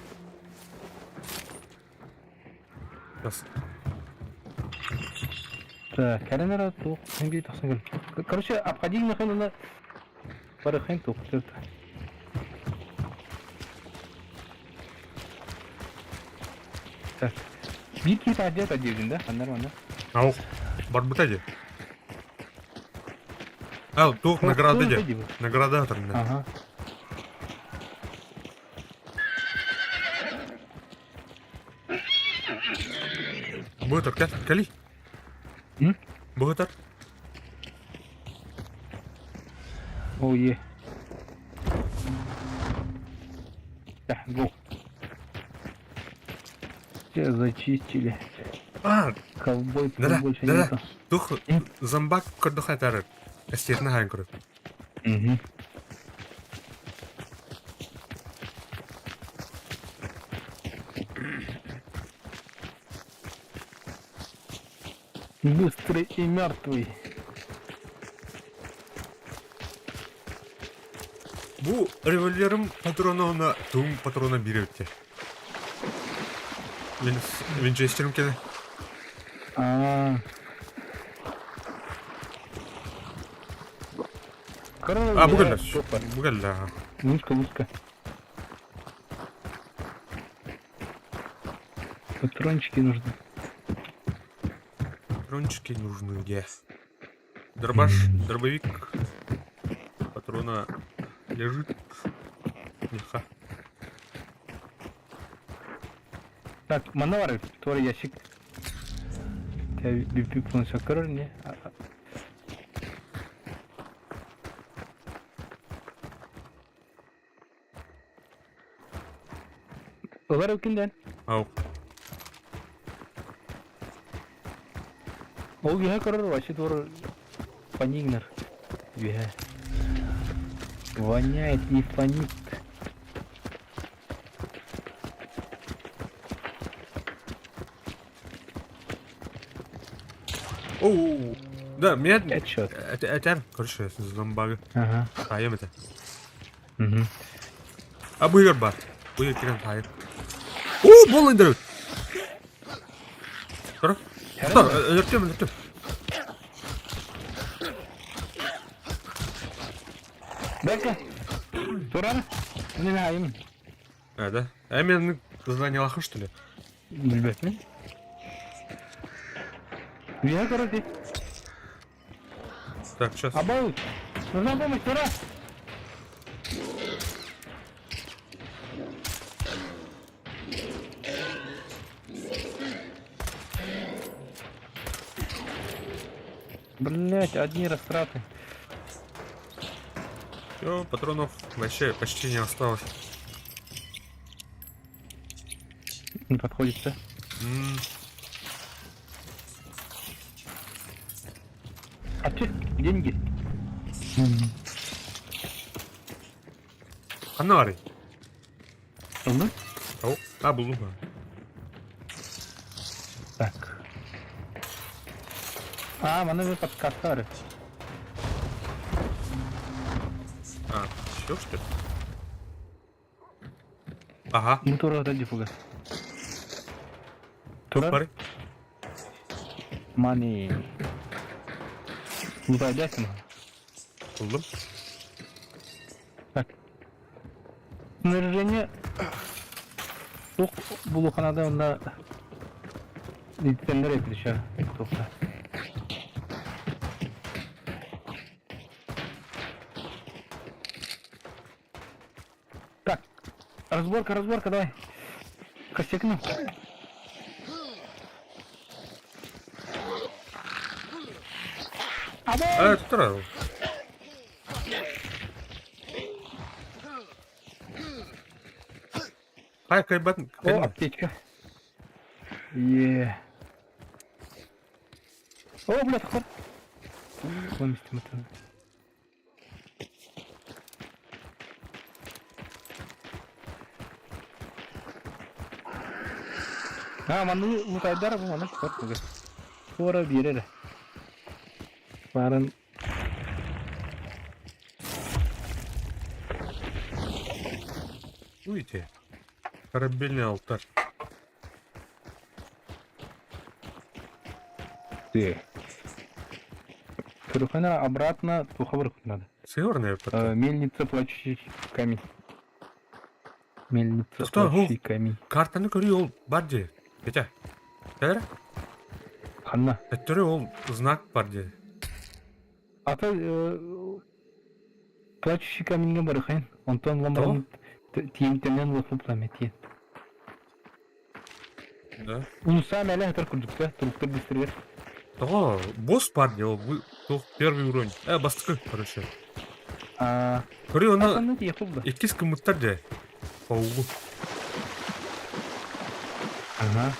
Сейчас. Так, кэлэн туох биир тахсан кэл. Короче, обходи нахрен барыхын туох Так. Биир киһи таһырдьа диэбитин да, ханна манна. Ау, барбыта дии. Ал, туох награда дии. Награда атырында. Ага. Быһытар, кэл, кэли. Быһытар. О, е. Да, го. Все зачистили. А, Ковбой да, больше да, нету. Тух зомбак көрдөхайтары. Эстиэтин хаан көрөр. Угу. Быстрый и мертвый. Бу револьверым патрона уонна туум патрона биир эбиттэр. Винчестерим кэлэ. А. А, бу кэллэ. Бу кэллэ. Мышка, мышка. Патрончики нужны. Патрончики нужны где? Дробаш, дробовик. Патрона лежит. Неха. Так, манна бар туора ящик. Бүппүт көрөр не? Ылар өкүнден. Ау. Ол үһэ көрөр вообще туора фонигнер. Үһэ. Воняет и фонит. Оу, да, меня Headshot. Это, короче, зомбага. Ага. Таайым это. Угу. А быйыр бар. Быйыр кирен таайыр. Оо, бол индер. Тұр. Тұр, өлөртөм, өлөртөм. Бэкэ. Турар. Не знаю. А, да? А мен знание что ли? Билбэппин. Виа короче. Так, сейчас. Абау. Нужна помощь, тура. Блять, одни растраты. Все, патронов вообще почти не осталось. Не подходит, да? А ты деньги? Ханна барый? Ыллы? О, а, буллум. Так. А, маны бу подкастар. А, все, что ли? Ага. Ну тура да дифуга. Тура? Барый? Мани. Ну да, дясин. Буллум. Так. Снаряжение. Тух булуханада онда итеннер этилişe. Тухта. Так. Разборка, разборка, давай. Костякну. А, это тура. Хай, кайбат. О, аптечка. Е. О, блядь, хор. Выместим это. А, маны лутайдар бу маны хор тугы. Хора биэрэр. Барын Уйти. Корабельный алтарь. Ты. Турухана обратно тухабыр надо. Северная Э, мельница плачущий камень. Мельница Что? плачущий камень. Картаны көрүй ол бар де. Петя. Тәлір? Ханна. Әттөрі ол знак бар де. Ата плачущий каменьге барыхайн. Онтон ламран тиентенен лоху пламя тиен. Да. Унуса мәле хатар курдукта, туруктар бистерер. Того, босс бар де, ол бұл первый уровень. Э, бастықы, короче. А, Көрүй оны Аны тиехулда. иккис кымыттар де. Паугу. Ага.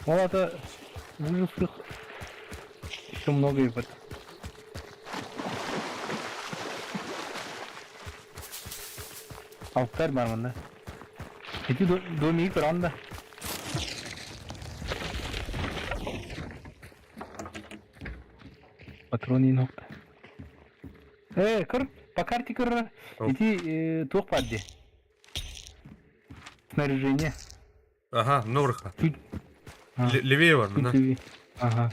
Ол ата выживших еще много и вот. Алтарь бар мында. Эти домик көрән да. Патроны нокта. Э, көр, по карте көр. Ити туох падди. Снаряжение. Ага, Норха. Чуть. А, Левее бар, чуть мына. левее. Ага.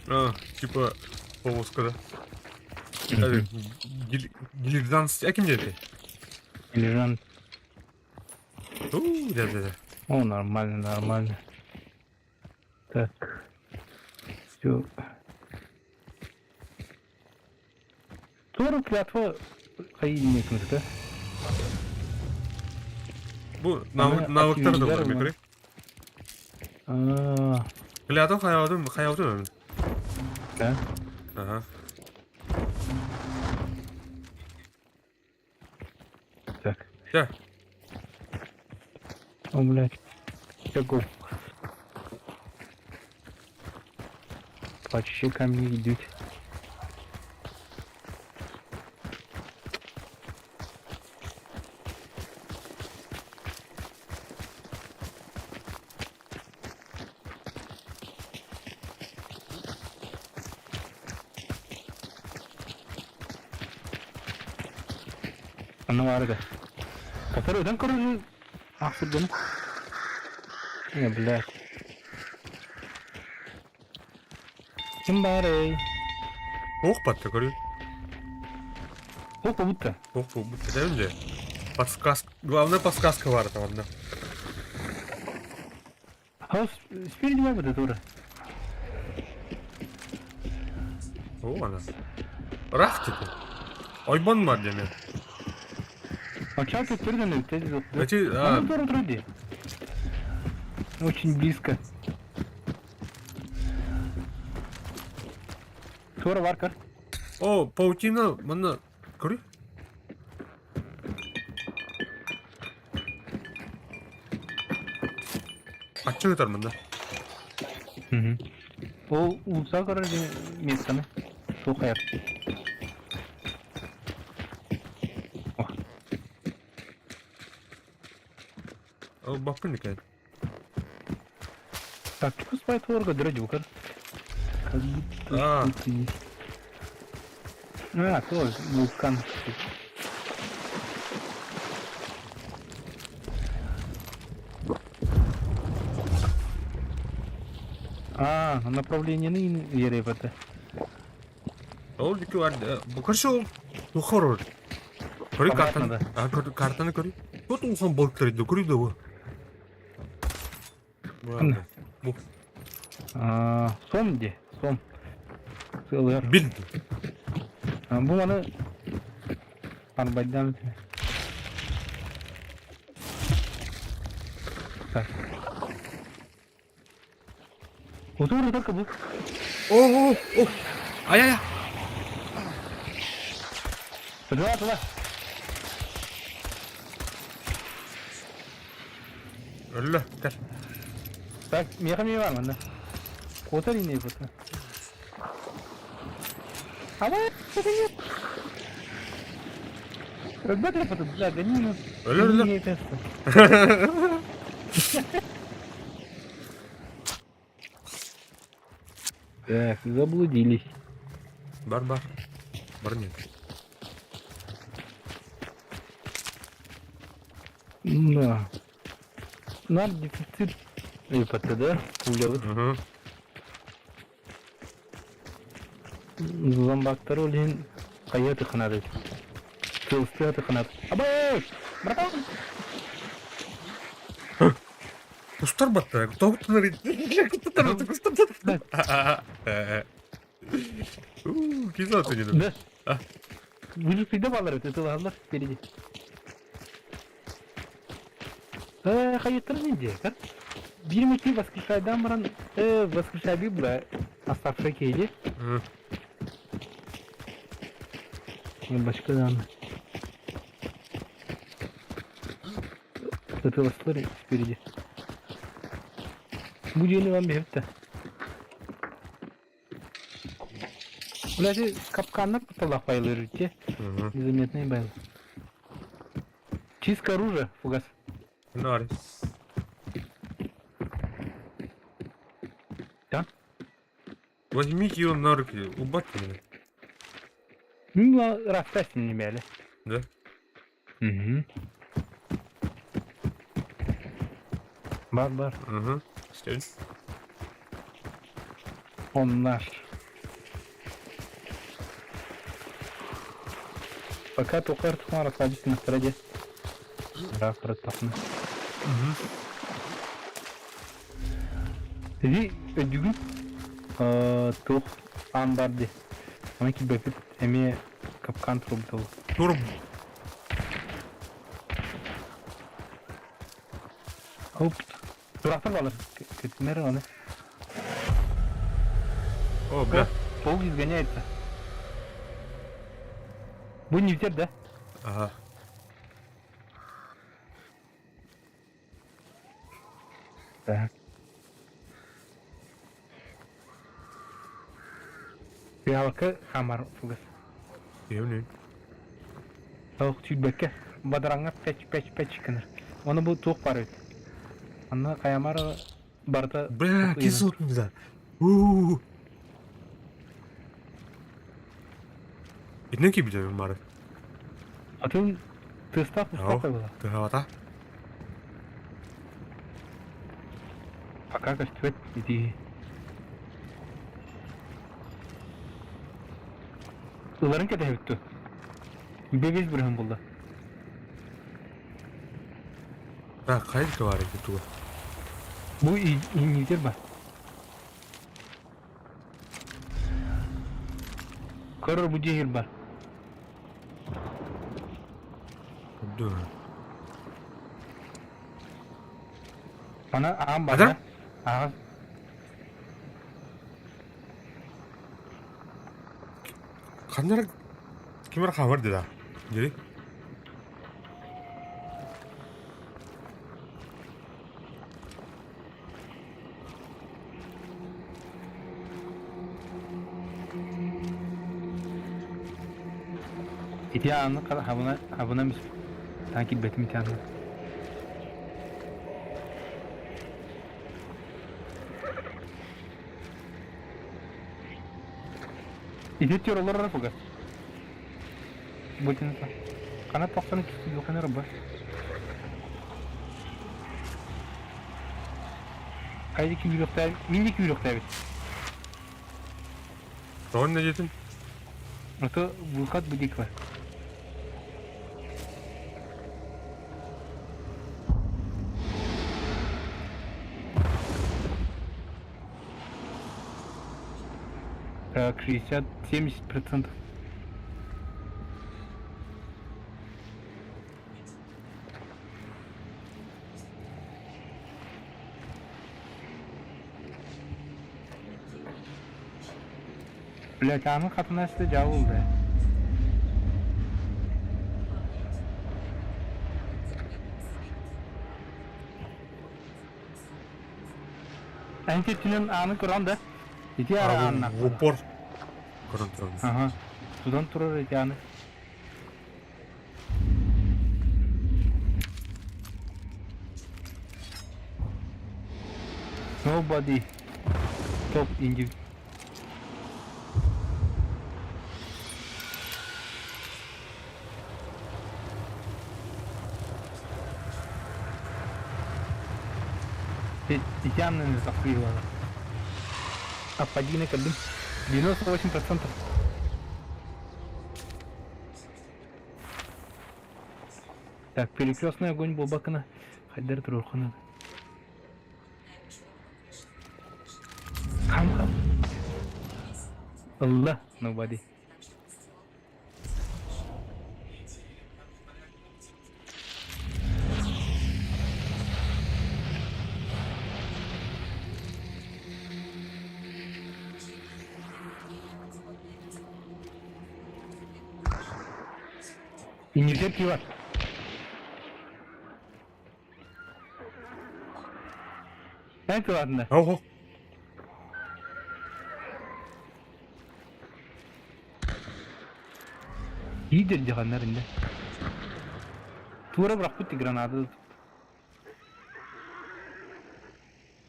А, типа повозка, да? Дилижанс. А ким деді? Лежан. У, да, да, да. О, нормально, нормально. Так. Все. Тору клятва хайдинекміз, да? Бу Аны навыктар да бар, активизирован. мекре. А, Клятва хаябдым, хаябдым. да. Ага. Так. Да. О, блядь. Каков? Плачущие камни идут. Онно баар да. Который өтөн көрөр ахсырдын. Не, блядь. Ким баарый? Ох батта көрүй. Ох будто. Ох будто дәм же. Подсказка. Главная подсказка бар там одна. Хаус спереди бар бу тура. О, она. Рах типа. Ойбон бар деме. Начало түрден өтеді. Эти, а, Аны тура тура Очень близко. Тура бар көр. О, паутина, манна, көрүй. Аччык ытар манна. Ол улса көрөр местаны. Суох Ол баппын екен. Так, чувствует торга, дурачок. Как будто А. что-то есть. А, тоже вулкан. А, направление на Еревата. Ол дикі бар. Бу көрші ол тухор ол. Көрүй Обратно, картаны. да. А, картаны көрүй. Вот улахан балыктар иди, көрүй да бу. Кімді? Бу. А, сом где? Сом. Целый. Бил. А, бу маны арбайдан. Так. Утур только бу. О, о, о. Ай, ай, ай. Туда, туда. Өллө, кел. Так, меха ми бар мында. Котар ине бұты. Ава, нет. Ребята, потом, да, гони нас. Өлө, өлө. Не это. Так, заблудились. Бар, бар. Бар нет. Да. Нам дефицит ИПТ, да? Пуля. Угу. Зомбактар олин кая тыкынады. Кылысты тыкынады. Абай! Братан! Кустар батта. Тоқтынар. Кустар кустар. Киза ты не Да. А. Вы же всегда баллар, это алар впереди. Э, хайыттыр нинди? Бир меки воскрешайдан баран, воскрешай би була оставший кейди. Башкадан. Это ласлары впереди. Бу жени вам бепти. Блядь, капканнар куталах байлар те. Незаметный байл. Чистка оружия, фугас. Нар. Да? Возьмите ее на руки, убать меня. Ну, рафтась не мяли. Да? Угу. Бар-бар. Угу. Он наш. Пока тукар тухмар расслабиться на стороне. Рафтар тахны. Угу. Ви өдүгүн тух амбарди. Аны ки бэпит эме капкан трубдул. Турб. Оп. Турафтар балар. Көтмер аны. О, бля. Пол изгоняется. Бу не ветер, да? Ага. Так. Фиалка хамар фугас. Иһэбин Суох сүүрбэккэ бадараҥҥа пэч-пэч-пэч гынар. Ону бу туох баар эбит. Анна хайамар барыта Бля, кислотный да. У-у-у. Итинэн киирбитим бары. Атын тыастаах пустаах была. Тыһаата. Пока көстүбэт ити. Ыларын кэтэһэбит дуо? Бэбиэс бырыһын булла. Так, хайдах баар эбит туга? Бу иҥниитэр ба. Көрөр бу дьиэ бар. Ду. Ана аан бар. Аҕас. Ханна эрэ ким эрэ хаамар дии Дии. Ити ааны хабына хабына таан киирбэтим ити ааны. Ити түөр олорор пуга. Бутинса. Хана тохсон юханыр ба. Хайди күүрүөхтээбит. Мин де күүрүөхтээбит. Тоҕон не диэтин? Ото выход будик бар. Так, 60-70%. Блять, ааны хатына сите жабылды. Эн түнен ааны көрөн да. Ити ара аанна. В упор көрөн турабын. Ага. Тутан турар ити ааны. Nobody top in the Итянныны захуилана. Аппадина кэллим. 98%. Так, перекрестный огонь буолбаккына хайдар туруоххуна. Хам-хам. Ылла, nobody. Иннилэр кии бар. Эн кылаатында. Ого. Иидер дьаһаннар инде. Туора бырахпыт гранаты.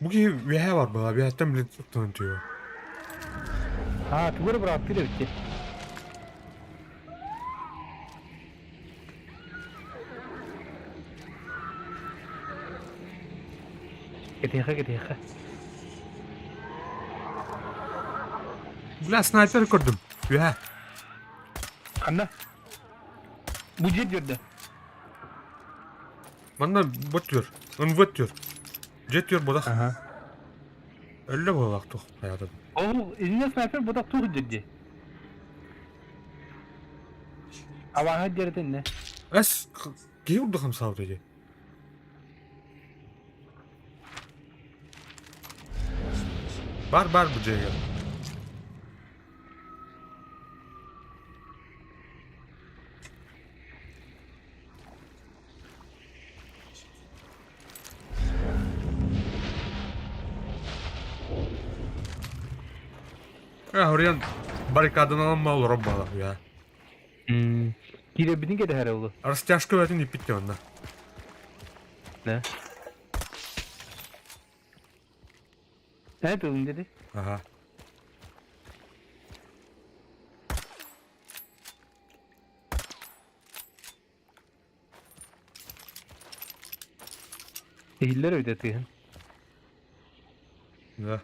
Бу киһи үөһээ бар быһа, үөһэттэн блин туттан түһүө. Аа, тугу эрэ бырааттыыр эбит дии. Кэтиэхэ, кэтиэхэ. Бля, снайпер көрдүм. Үөһээ. Ханна? Бу дьиэ дьүөрдэ. Манна бот түөр. НВ түөр. Дьиэ түөр бодах. Аха. Өллө буоллах туох хайаатын. Ол иннэ снайпер бодах туох дьирди? Абааһы дьэрэтин не? Эс киһи урдук хамсаабыта дии. Бар бар бу дьиэгэ. Э, Орион Баррикаданан олорор буолар я. Киирэрбитин кэтэһэрэ ол. Растяжка бөтүн иппит онно. Да. Эн тылын dedi. Ага. Иһиллэр эбит тыаһын. Да.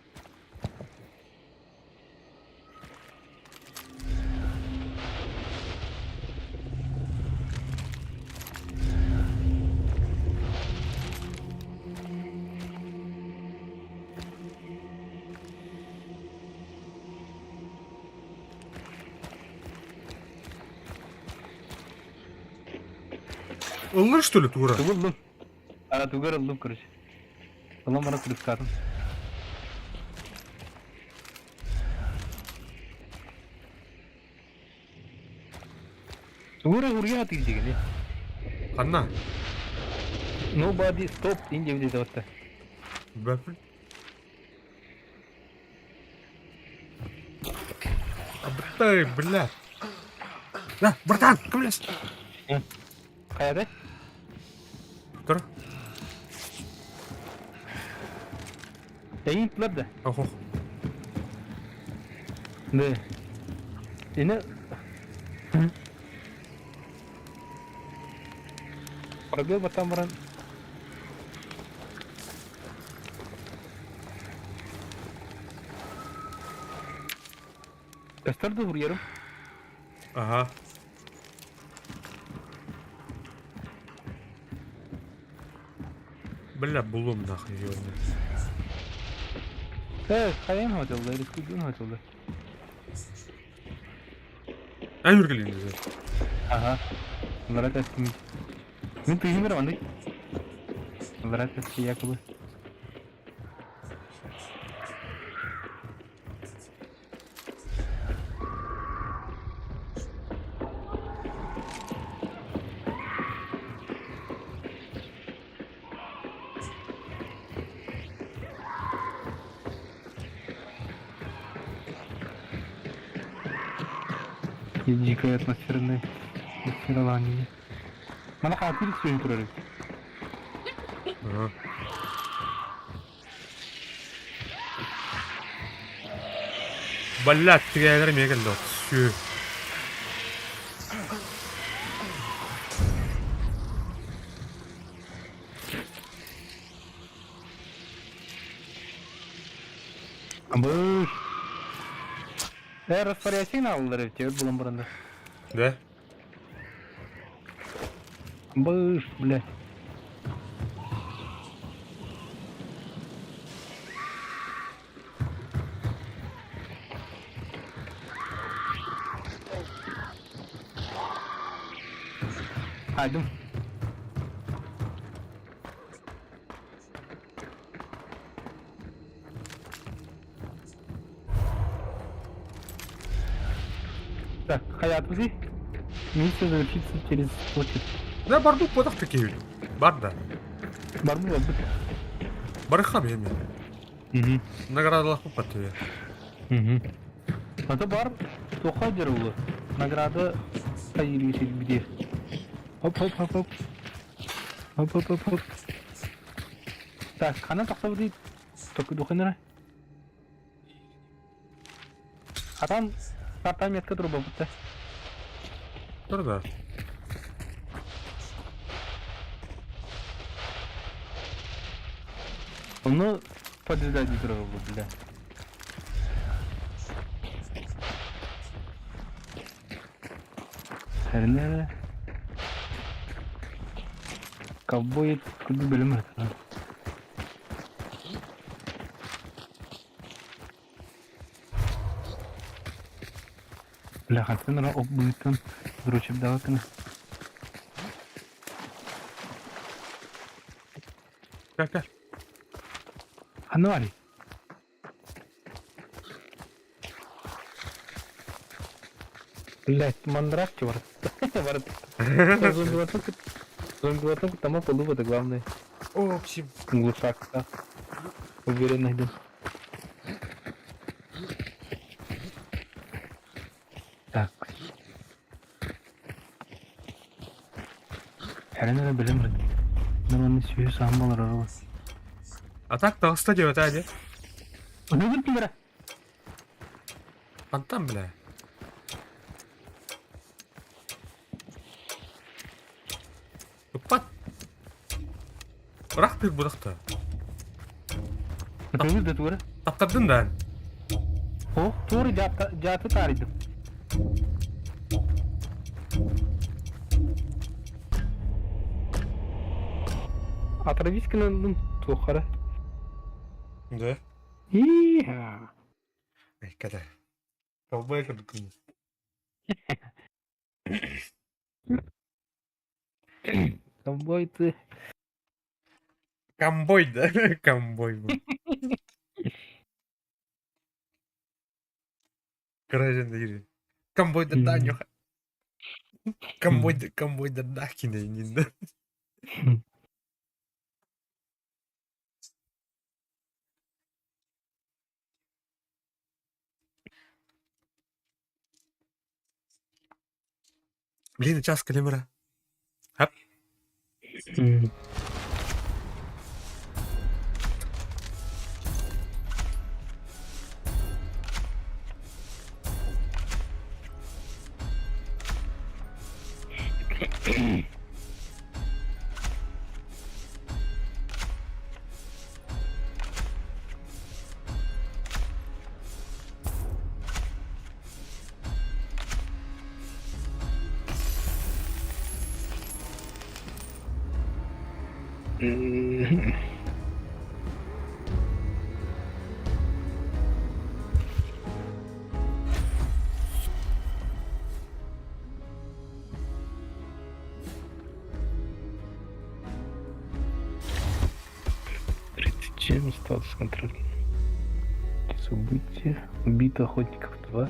Ыллыр что ли тура? Тугу ыллым? А, тугар ыллым, короче. Ылан баран кырыктаатым. Тугу эрэ уруйа атыыр дигини. Ханна? Nobody stop in диэбит этэ Бэппин. Абытай, бля. На, братан, көмөлөс. Хайата? Тур. Эйин тылар да. Охох. Да. Ine Пробел батан баран Көстөр да суруйарым. Ага. Бля, булум нахуй ёбаный. Э, хайан хотелда, рискуйдун хотелда. Эн үргэлин Ага. Лара тестим. Мин тыйымыр аны. Лара тести якобы. Дикая атмосферная атмосфералание. Мана хаатыр сүйін турар эбит. Ага. Блядь, тигээдэр эмиэ кэллэ Сү. Быш. Э, распорядчик алылар эбит, өр булан баранда. Да? Быш, блядь. Айдым. Так, хаятпытый. Миссия завершится через полчаса. Да, барду подах такие. Бар да. Барбу барбут. Барыха бэйэм. Угу. Наградалах папа тебе. Угу. Ата бар тоха дерулы. Награда хайыр бир. Хоп хоп хоп хоп. Хоп хоп хоп хоп. Так, ханан тахсабытый токуйдуххунара. Атан картан метка турбаппыт Тур да. Ону подъезда дии турар бля. Тэринэ Ковбой курдук бөлүм Бля, хантан ра ок быыттан дрочебдавакына. Кэл кэл. Ханна баарый? Блять, мандраж барыт. Барыт. Зомбилартан зомбилартан куттама полу это главное. О, псим. Глушак, да. Уверенно иду. Сэрэн эрэ билим Мен оны сүһү саам олорор. А так таҕыста диэбэтэ дии. Бүгүн кимэрэ? Хантан бля? Ыппат. Бырах тыыр бырахта. Бүгүн да туора. Таптардын да. О, туора дьааты таарыйдым. Отравись гынан туохара. Да. Иха. Экката. Колбой курдук. Ковбой ты. Комбой, да? Комбой был. Короче, Комбой да Данюха. Комбой да комбой да Дахина не да. Блин, час калимера. Хап. 37 статус контроль. События. Убито охотников 2.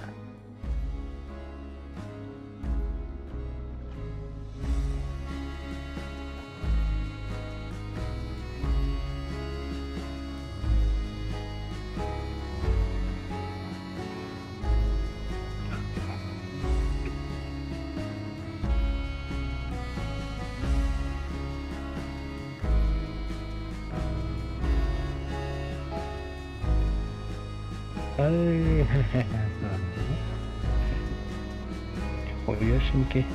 Ай, Оешеньки.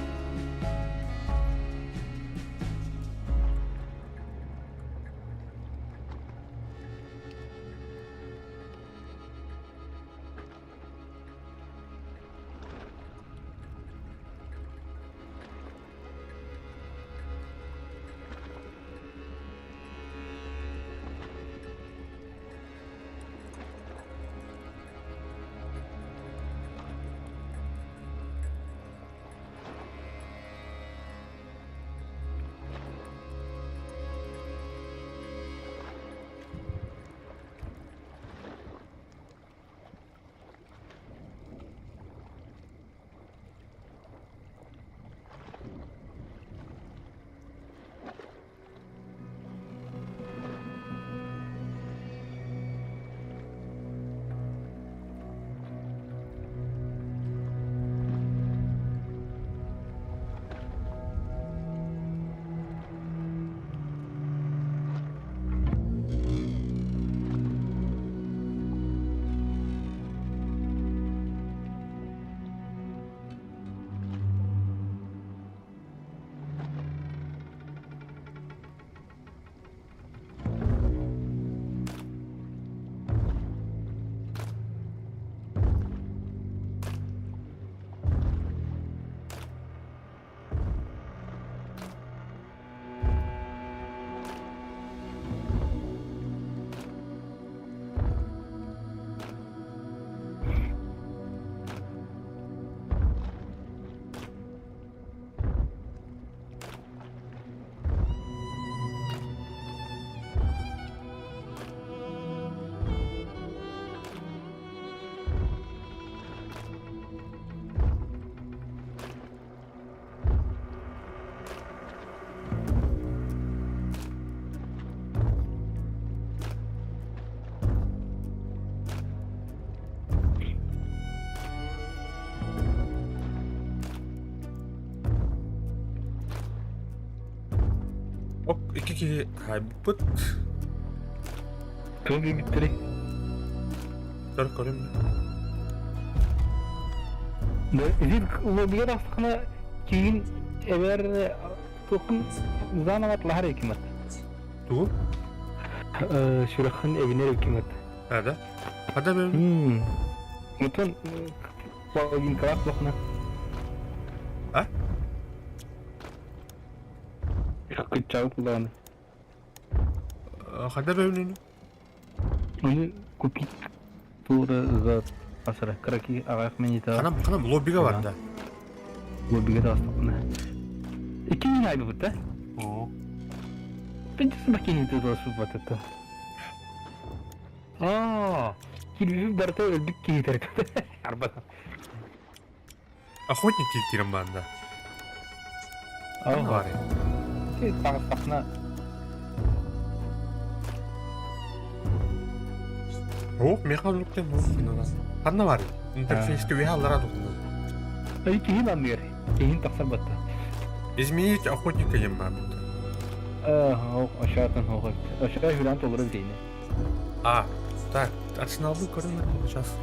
Оп, икки киһи хаайбыппыт. Туох диэбиттэрий? Көр көрүм. Да, ити лоббига тахсахына киин эбэр туоххун заново атлаһар экимат. Тугу? Сүрэххин эбинэр экимат. А, да? Хада бэм? Мутун половинкалаах лохна. А? Кыччаабыт булааны. Хада бэм Оны купить тура за асара краки аҕаах минита. Ханам ханам лоббига бар да. Лоббига тастапна. Икки мин айбыт да? Оо. Пенчес бакини тутула Аа, кирбибит барыта өлбүт киһи Арбата. Охотник киирэн баанда. Ага. Таҕыстахна. О, меха оннуктан Ханна бар? Интерфейске үөһэ аллара тухна. Ай киһи ланныгар. Киһин тахсар батта. Изменить охотника диэн баар. Аа, ашаатын хоҕой. Ашаа хүлэн толору билейне. А, так, арсеналбын көрүм сейчас.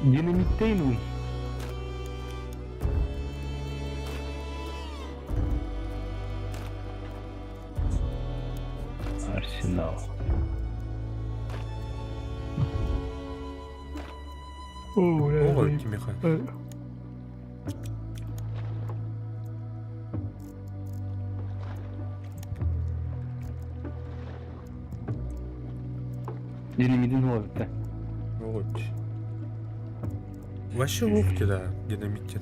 Динамиттейн уй. Арсенал. О, Тимиха. Динамитин хула бүттэ. Вот. Вообще ловкий, да, динамитин.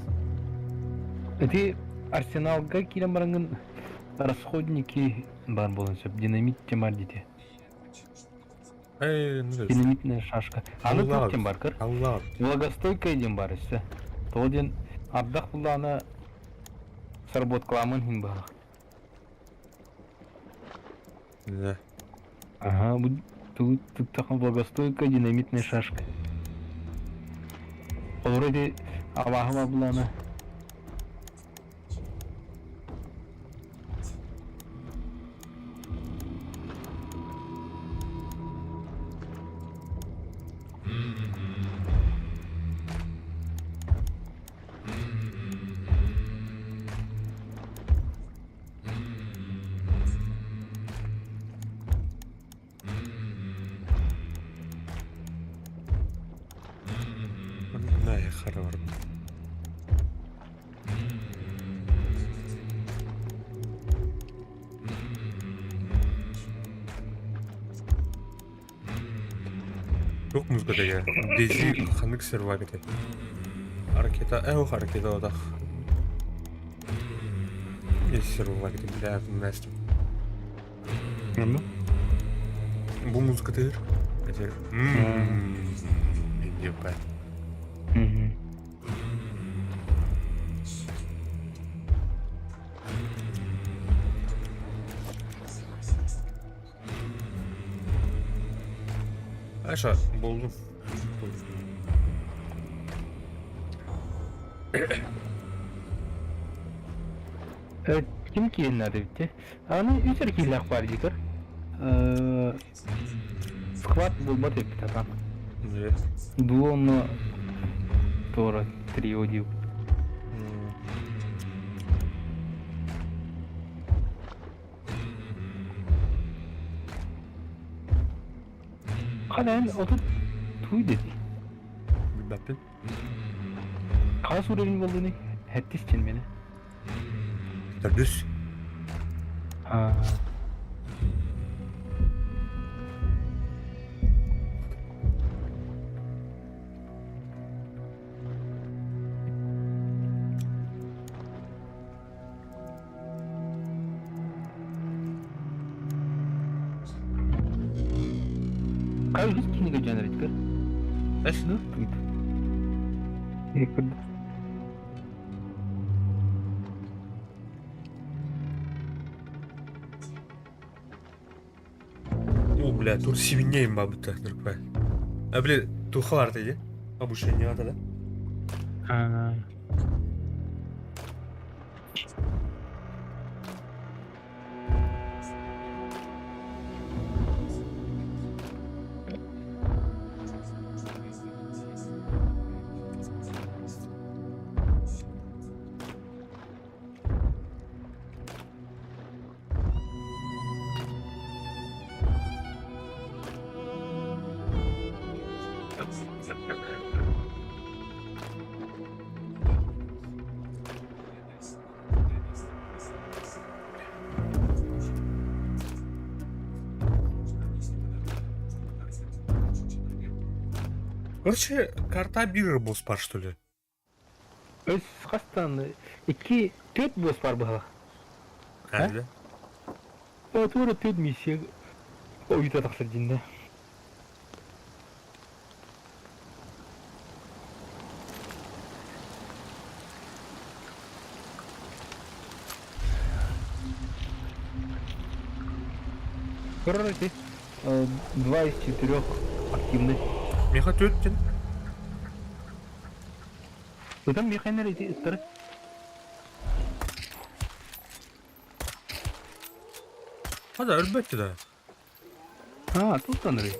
Ити арсеналга киирэн бараҥҥын расходники баар буолан сөп. Динамит тем дите. Эй, ну Динамитная шашка. Аны Аллах. туох диэн бар көр. Аллах. Влагостойкая диэн бар өссө. Тоҕо диэн ардах буллаҕына сработкаламын иһин баҕа. Да. Ага, бу тут туттахан влагостойкая динамитная шашка. Олору ити абааһы буллаҕына На, я харвар. Туох музыка деген Дейзи ханнык сервак этэй? Ракета, эх, ракета отах. Сервак этэй, бля, Настя. Бу музыка тыыр. Этер. Ебать. Аша, булдум. Ким киһиннэ эбитти? Аны үс эрэ киһилээх баар дии көр. Схват булбат эбит атам. Дуо онно туора трио диу. Ханан отут туй деди. Билбэппин. Хас уровень буоллуный? Хэттис чин мени. Төрдүс. А. Хай үһүс кинигэ дьон Эс? Ну, тут. О, бля, тут свиней бабыта, нырпа. А, бля, тухалар дии. Обучение надо, да? А. Короче, карта биир босс бар, что ли? Өс хастан икки төрт босс бар быһалах. Әлі. Туора төрт миссия ойута тахсар динне. Короче, два из четырех активны. Меха төрттен. Ытам механер эти ыттары. Hadi ölбетті да. А, тут анры.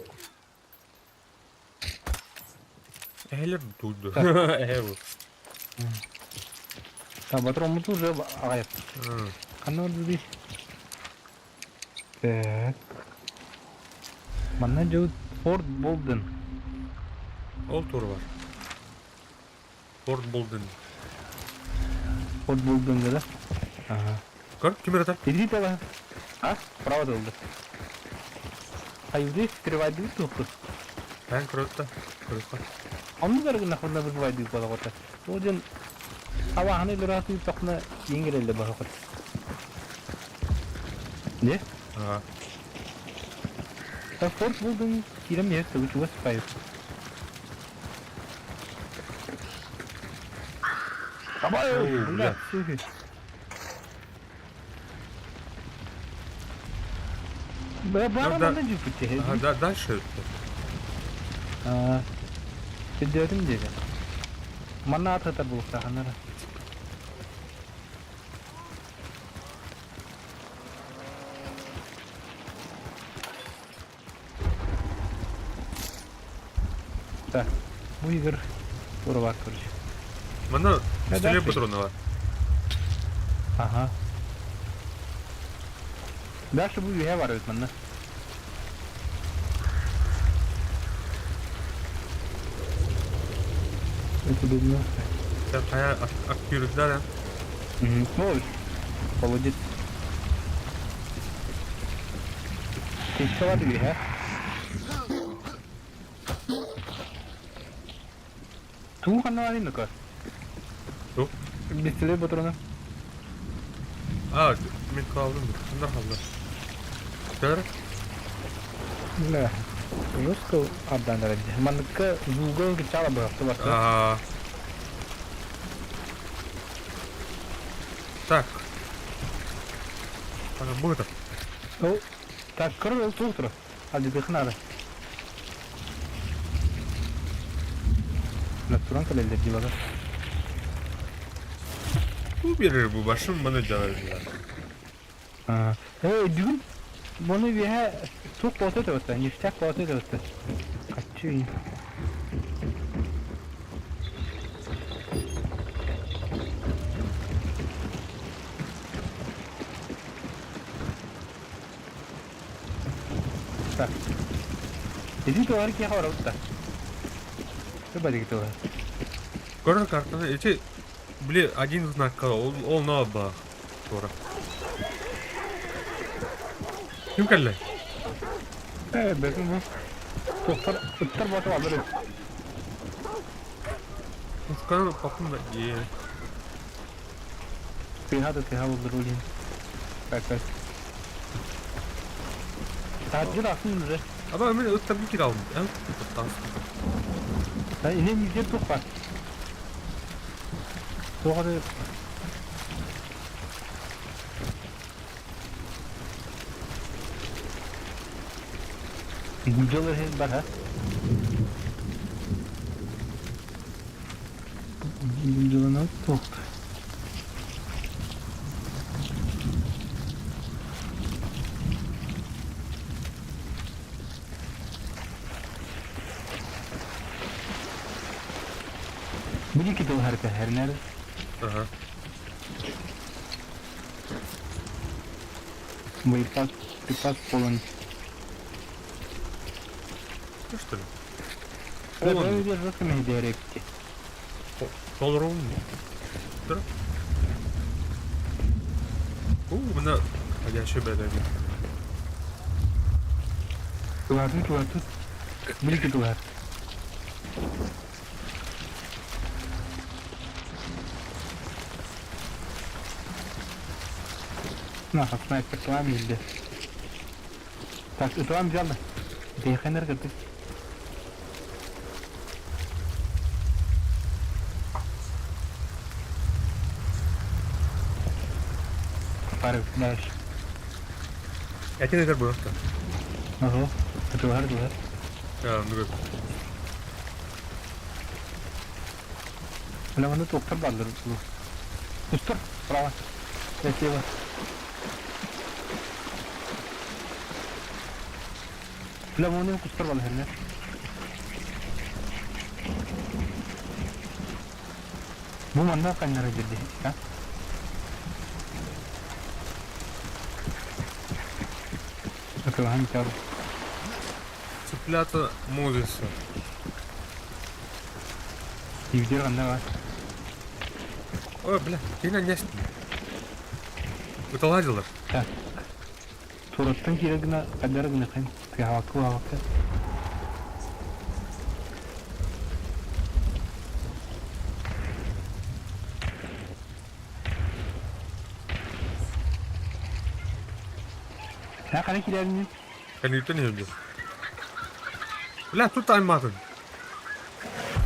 Эһэлэр туйду. Эһэ бу. Так, патрон уже аҕайып. Ханна барда Так. Манна дьэ Форт Болден. Ол тур бар. Форт Болден. Форт Болден да? Ага. Көр, ким ырытар? Иди давай. А? Право долды. Хайды, скрывайды тухпут. Эн көрөттө. Көрөттө. Онну барыгына хонна вызывайды балагота. Ол ден абаһаны өлөрөтү тохна иңгерелде бахакот. Не? Ага. Та Форт Болден кирем не төгү чугас пайып. Давай, О, бля, бля. Бля, бара да. манна жүпүтте. Ага, да, дальше. Өйдөөтүм диэтэ. Манна ататар булуктаханара. Так, бу игр тура короче. Манна Да, пистолет дальше. патроны бар. Ага. Дальше бу үйе бар өт манна. Это бедно. Sen kaya akıyorlar ha. Угу. Ну, молодец. Ты что воды, а? Туу ханна барин ну-ка. Туу? Пистолет патрона. А, мен kaldım. Bunlar kaldı. Көр. Да. Жестко отдан ради. Манныка звугын кычала бы автобус. А. Так. Ана бу это. Ну, так, көр туктур. Алды дыхнары. Натуран калелер дилага. Бу берер бу башым маны жалар. А. Эй, бүгүн Бұны беһэ тук болса өтө, ништяк болса өтө. Качы. Так. Иди туар ки хавар утта. Ты бадик туар. Көрөр картаны эти били один знак ол ол на ба. Тура. Ким кэллэ? Э, бэкин бу. Туктар, ыттар батып алыр. Ускан папым да. Е. Тыха да тыха болдур улин. Так, так. Таджыр атын уже. Аба мен ыттар bir kere aldım. En ыттан. Да, ине нигде тух бар. Туха Гүлжалар хен бар, ha? Гүлжалар тух. Бу ки тыл харка хернер. Ага. Боеприпас, припас полон. Ну что ли? Полон. Полон. жестко директе. Толрум. Тура. У, мына ходящий бәдәги. Тугатын, тугатын. Бу ки тугат. На, снайпер билди. Так, ытылам взял. Дейхенер кытык. Пару дальше. Этин этер буолта. Ага. Ытылар, ытылар. Ну Бля, манна туохтар бааллар Устар, справа. Слева. Бля, вон кустар бааллар херня. Бу манна ханнара бирди, а? Ытылаһан чал. Цыплята Мозеса. Тиибитигэр ханна баар? Ой, бля, кини нестин. Ыталаадылар. Так. Туораттан киирэр гына хайдары гыныххын тыаһаабакка уһаабакка. Һэ хара киирэрин Кэнниттэн иһэллэр. Бля, тут аймаатын.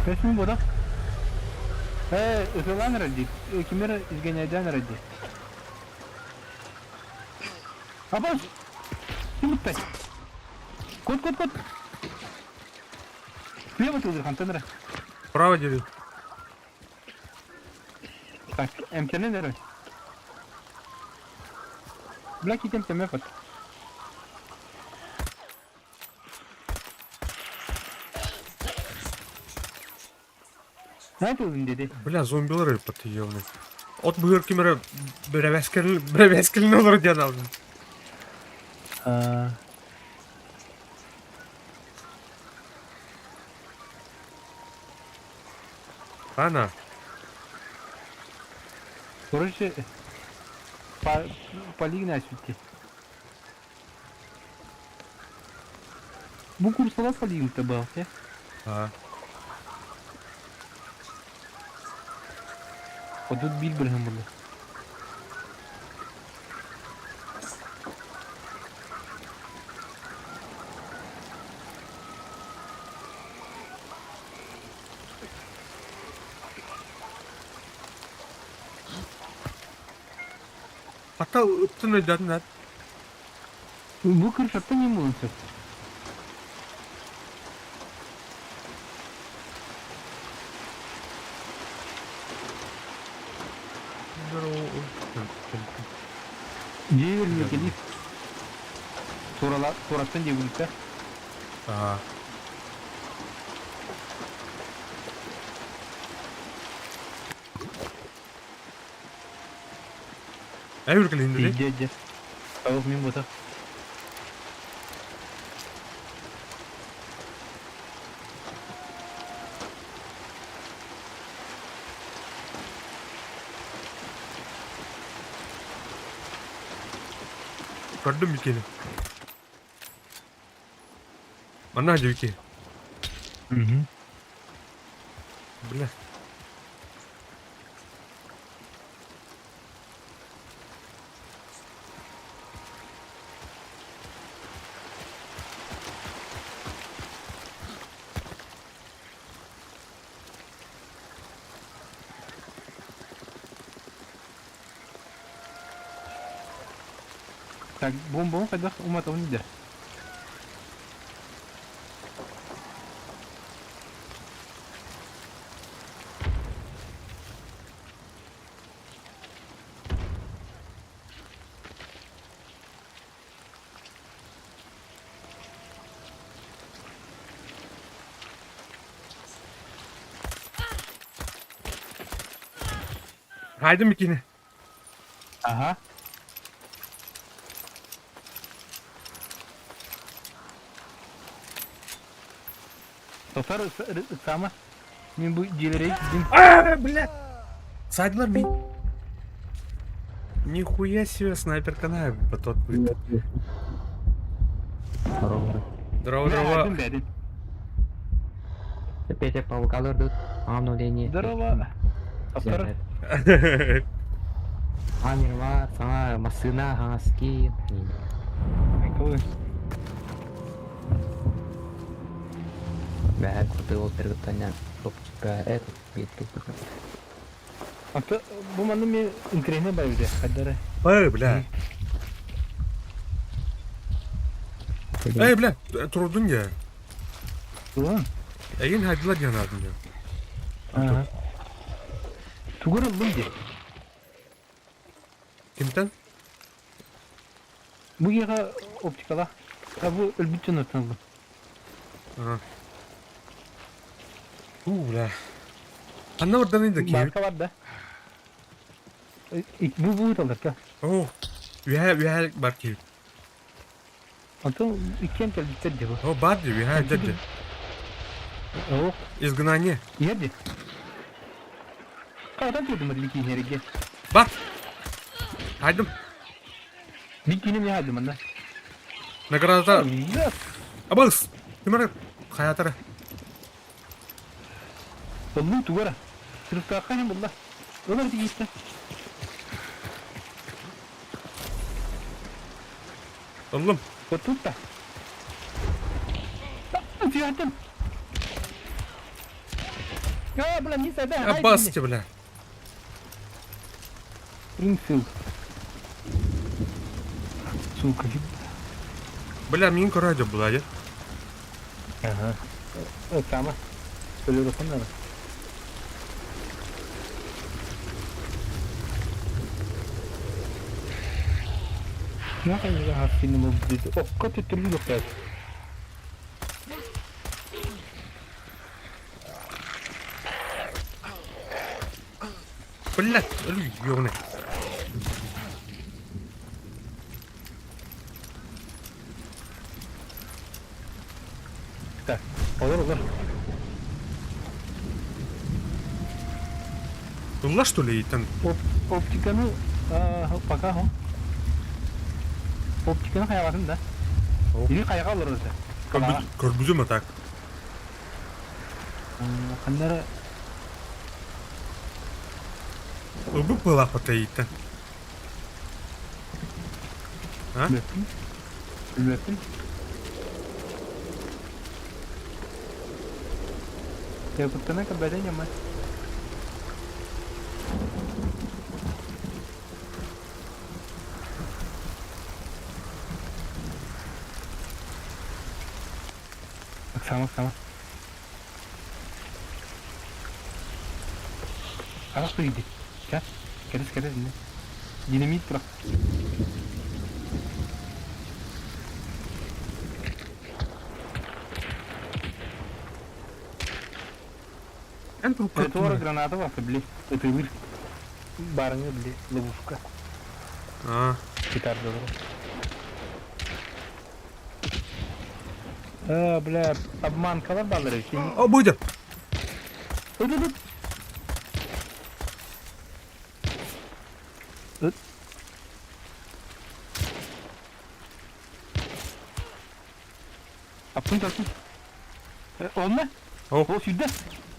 Көс мин буолар. Ээ, ытылаан эрэр дии. Ким эрэ изгоняйдаан эрэр дии. Абас! Ким ыттай? Кот, кот, кот! Слева ты хантан эрэ. Право дери. Так, эмтэнэн эрэ. Бля, кит эмтэмэ пат. Знаете, диди? Бля, зомбилар өлбөт ебаный. От быһыр ким эрэ бэрэбээскэлин олор диэн алдым. Ана. Короче, полигна сүтти. Бу курсала полигнта был, те? А. Отут биир бырыһын булла. Хата ыттын өйдөтүн Бу кыршаттан не булун сөп. Дьиэ кэлии. Туораттан диэбиттэр. Аа. Әйбір кэлин Дьэ дьэ. Тавык мин бута. Көрдүм бикини. Манна дьүки. Мгм. Бля. Так, бомбаны хайдах уматабын дии. Хайдым бикини. Ага. Тоқтар ыксама. Мин бу дьиэлэрэй дин. А, бля. Садилар ми. Нихуя себе снайперка на тот будет. Здорово, здорово. Бәдин. Петя павукалар тут обновление. Здорово. Автор. Амирва, саҥа массыына, саҥа скин. Кого? Бэһэр курдук ол тыргыттанньан топчика этот биэттик. А то бу манна мен интриһине байбыта хаддара. Эй, бля. Эй, бля, турдун я. Тугун? Эйин хайдылар диэн аатын диэн. Ага. Тугур ыллым дии. Кимтэн? Бу киһиэхэ оптикалаах. А бу өлбүт дьоннортон ыллым. Ага. У, бля. Ханна бардан да киһи? Баарка бар да. Бу бу ыталлар О, үһэ үһэ бар киһи. Онтон иккиэн кэлбиттэр дии бу. О, бар дии, үһэ дии. О, Изгнание. иһэр дии. Қайдан келдім бир киинерге? Бар. Хайдым. Бир киинем не хайдым анда. Награда. Yes. Абыс. Кимэр хаятара. Боллу тугара. Сырыктаахха иһин булла. Ылар тиийдэ. Ыллым. Оттутта. Сүйәттім. А, бля, не сада. Абас тебе, бля. Спрингфилд. Сука. Бля, мин көрө була я. Ага. Сама. Өлөрөхөн надо. Нахай хаффин мобдит. Окко төттөрү доккат. Блядь, өлүй ёбаный. Так, olur olur. Ылла что ли итен? Оп оптиканы пока хо. Оптиканы хаябатын да. Или кайга олор өзү. Көрбүзүм а так. Кандары Ылбык была пата итен. А? Билбэппин. Билбэппин. Якуттана кабаден яма. Оксана, Оксана. Арах иди. Сейчас. Кэрис, кэрис, Динамит бырах. Эн турук Тротуара граната бар, били. Ытыыр. Барыңы били, ловушка. А. Петарда А, бля, обманкалар баллар экен. О, будет. Ыт, ыт, ыт. Ыт. Аппын тартын. Онно? О. Ол сюда.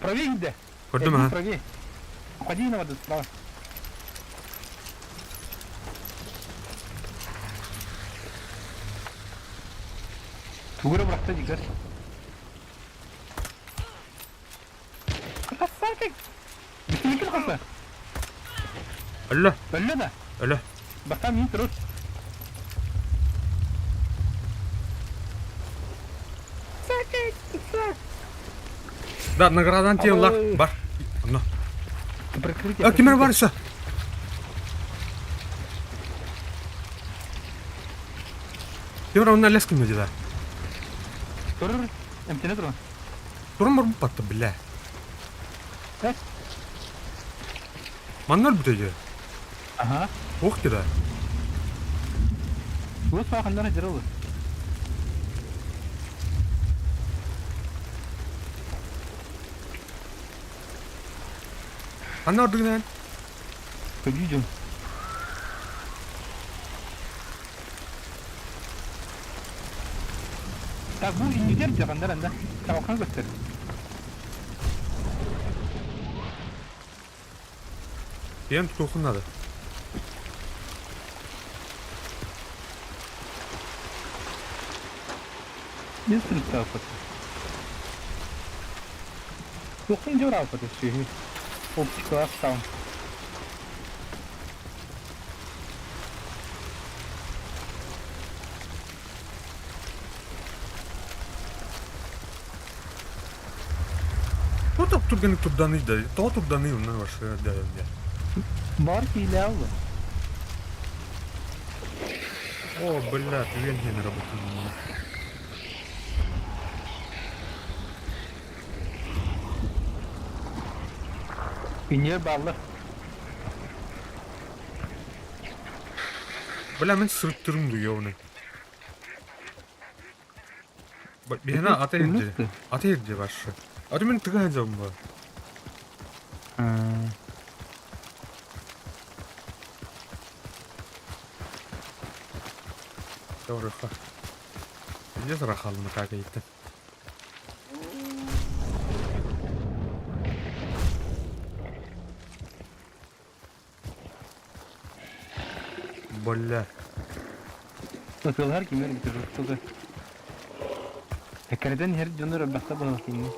Правее иди. Көрдүм а. Правее. Уходи на воду справа. Тугура бырахта дигер. Красавчик! Битимикин каса. Өллө, Өллө да. өллө. Бака мин турur. Да, наградан тиеллар. Бар. Онно. Прикрытие. А, кимер бар еще? Кимер онна лескин деді. Турur. Эмтене турur. Турun бар батты, бля. Э? Маннар бүтөйдү. Ага. Ох деді. Өз сақындары жырылы. Ханна ордугунан? Көдүйдүм. Так, бу инженер жакындар анда. Табакан көстөр. Тиэн тутуоххун наада. Не сырыттаахпыт. Туоххун дьуорааппыт сүһү. Оптикалаах саун. Ну так түргэнник турданый да, тоҕо турданый онно вообще да Бар киилээх буо. О, бля, түгэн иһэн работаю. Инньэ бааллар. Бля, мин сырыттырым дуу, ёбаный. Биһиэнэ ата ирдии. Ата ирдии баршы. Аты мин тыга сылдьабын буо. Doğru. Дьэ сарахаллым какайыттан. Бля. Ытыалаһар кимэр бүтэр устуга. Эккирэтэн иһэр дьоннор элбэхтэ буолар кинини.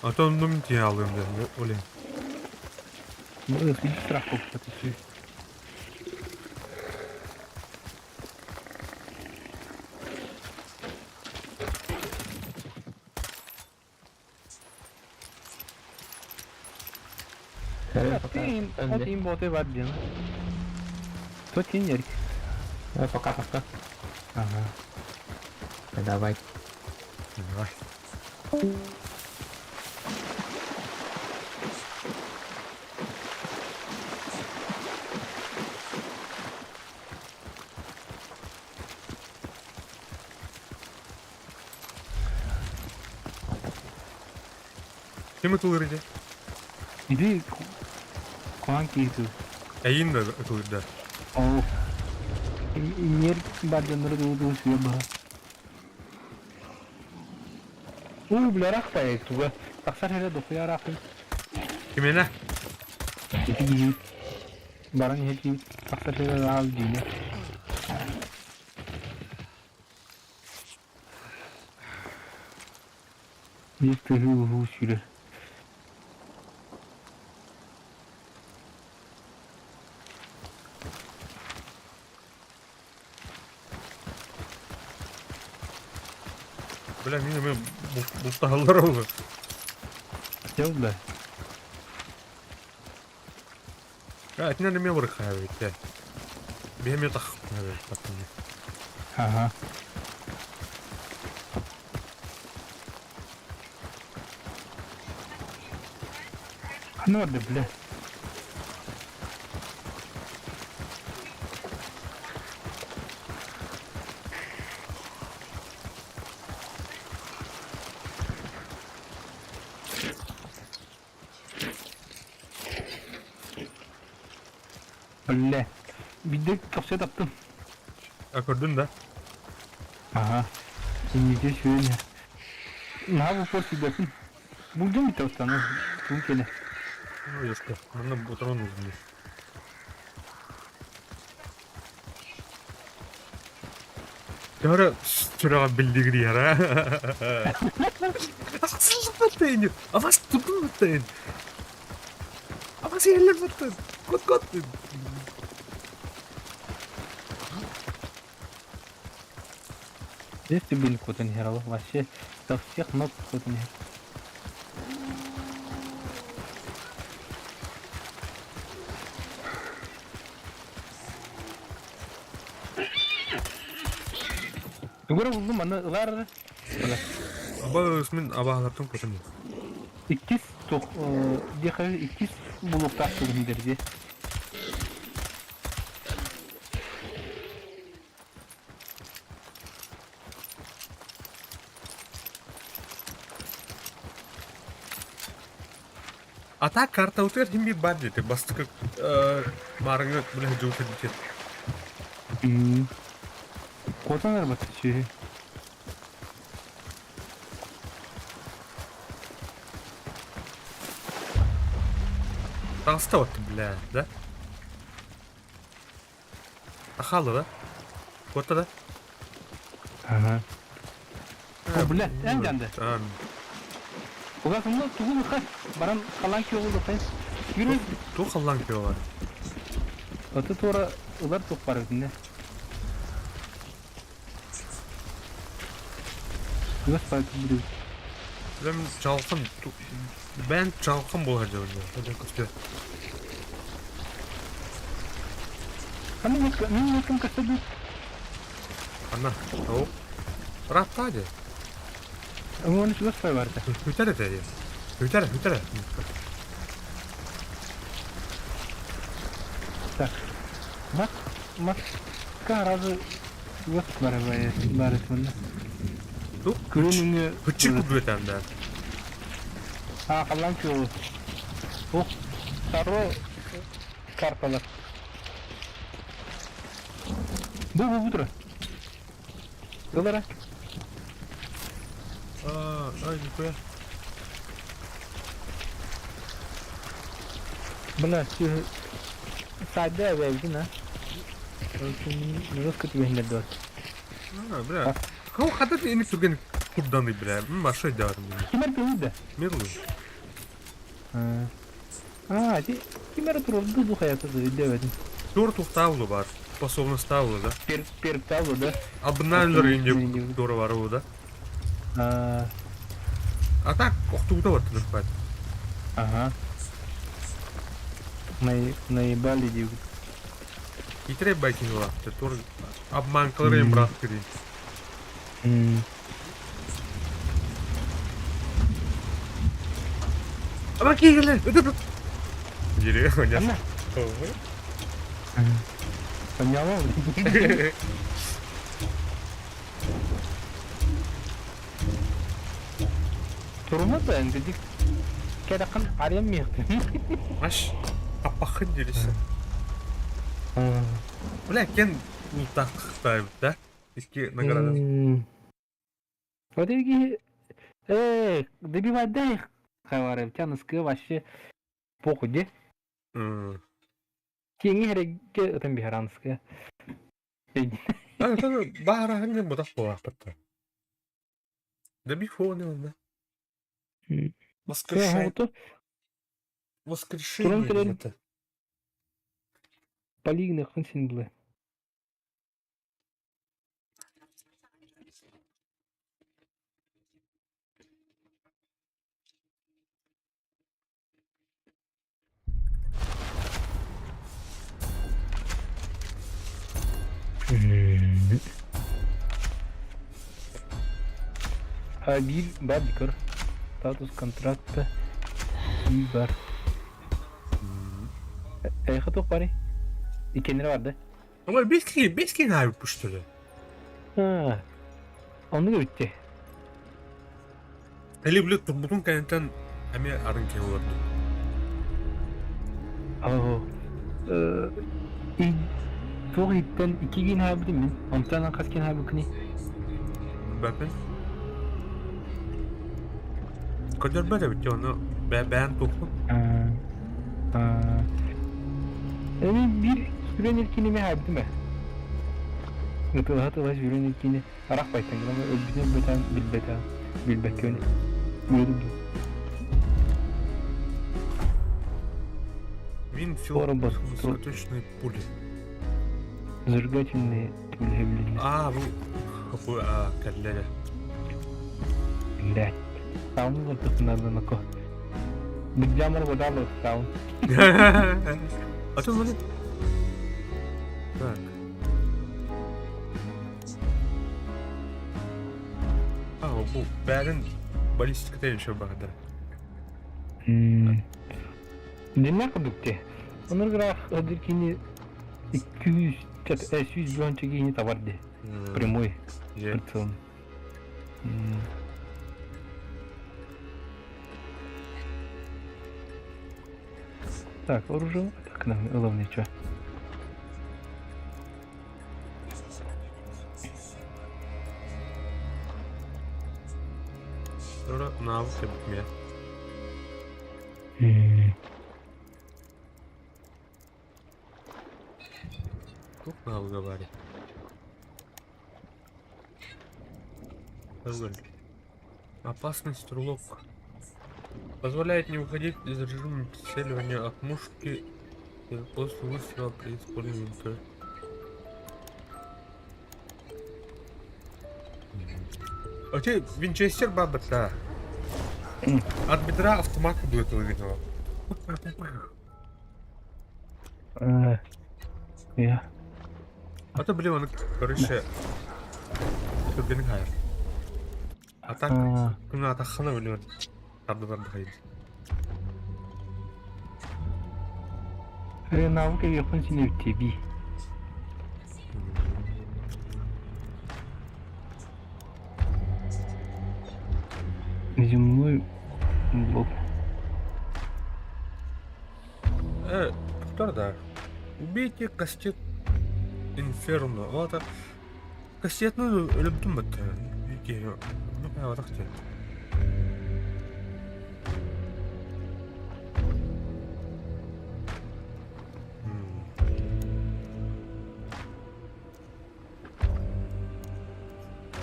А то оннум тиийэ алыам диэн олен. Бу ытыйы страх буолбут үчүгэй. Пока. От им боты бар диэн. То тин ярик. Давай пока-пока. Ага. Давай. Давай. Ким ытылыр ити? Иди куан киһи Эйин да ытылырда. Оо. Иннер бар дьоннору дуу сүө баһа. Уу билэрэх бай туга. Тахсар эрэ дохуяраахпын. Кимиэнэ? Ити киһи баран иһэр киһи тахсар эрэ аал диинэ. Биир тыһыы уһуу сүүрэр. Бля, мин эмиэ бултаһаллар ол. Дьэ бля. Этинэн эмиэ барыхха эбит. Биһи эмиэ таххыппын эбит. Ага. Ханна барда бля? Бля. Биирдэ көхсө таптым. А көрдүн да? Аха. Инники сүөн. Наһаа бу сүүрбэппин. Булдум бүттэ устаны. Тугу кэлэ. Ну, ёшка, манна утран узун. Төһөрө сүрэҕэ биллигириэра. Абас Абас тутун Абас иһэллэр баттын. Кот кот. Здесь ты были куда не играл вообще со всех ног куда не. Тугура булдум аны ылар. Аба мин абаһалартан көтөн. Иккис тух диэхэ иккис булуктаах тугун дэрди. А так карта утыр хим бир бар диэти бастакы маарыҥҥа бile дьыл кэлбитэ. Куотан арбат сүһү. Таҕыста вот, бля, да? Ахалы да? Куотта да? Ага. О, бля, эн жанды. Угасымны тугу лыха, баран халан киогу лыха. Yürü. Ту халлан киолар. Оты туора ылар тух бар үтүнне. Гас бар бүдү. Бэм чалкын бэн чалкын болар деп ойлойм. Көстө. Аны мен өткөн көстө Анна, о. Ыраатта дии. Оны чугас пай барда. Бүтэр этэ дии. Бүтэр, бүтэр. Так. Мат, матка разы чугас бар бар этмэнне. Тук Күрүнүңү Хүччүк курдук да. А, халлан күөлү. Ох, таро карталар. Бу бу бу тура. Ылара. А, ай, нихуя. Бля, сайда эбэбитин а. Жестко түбэһиннэрдилэр. А, бля. Кого хадат эни түрген курданы, бля. Машой дарын. Кимэр көңүл да? Мерлы. А, ти кимэр турурду бу хаята да өйдөбөтүм. Тур тухтаулу бар. Способность таулу, да? Пер пер таулу, да? Абыналар инде тура бару, да? А, А так, охтугда вот нұрпат. Ага. Наебали дейбит. Итере байкин лапты. Тур обманкалар им брат кири. Ама кигеле. Дире, Анна. Поняла? Турума да эндик. Кедакын арем мехти. Маш, аппахын дирisi. Бля, кен ултахтайбыт, да? Икки награда. Вот эги добивать хавары, тяныскы вообще похуй, де? Кеңи хереге өтөн бихаранскы. А, это бара ханны мудак буолаахпыт. Да бифоны онна. Воскрешение. Воскрешение это. Полигны хынсин было. А биир бар дикор. Статус контракта биир бар. Эйха туох барый? Иккиэннэрэ бар да? Ой, бески, бески наайы пуштуле. А, оннук эбит Или, блядь, турбутун кэнниттэн эмиэ арын киһи олорду. Оо. Туох иһиттэн икки киин хаайбытым мин. Онтон хас киин хаайбыккыный? Бэпин. Көрдөрбөт эбит ону бэйэн туохпун. Эми биир сүрэн эркини эмиэ хаайбытым ээ. Ытылаһа ытылаһа сүрэн эркини арахпайтан гынан өлбүтүн өлбөтөөн билбэтэ билбэккэ үөрү Винфилд высокоточные пули. Зажигательные пули билиннэ. А, бу бу кэллэ Блядь. Таун курдук Быдьамар бодаллар таун. А то смотри. Так. А, бу бәрін баллистиката еще баҕар. Диннэ курдук дии. Онор ыраах кини 200 100 киһини табар дии. Прямой прицел. Так, оружие. Так, нам главное что. Навык эбит. Туох баһылыга баарый? Опасный стрелок. Позволяет не уходить из режима прицеливания от мушки после выстрела при использовании винтовки. Окей, Винчестер бабата. От бедра автомат будет выгнала. Я. А то, блин, он, короче, түргэнник хайар. А так, күн атаххана өлүөр ардылар хайыр. Навык эйиэхпин син эбит Земной блок. Повтор да. Убейте кастет Инферно. Вот кастетны өлөптүм бат. Ну, так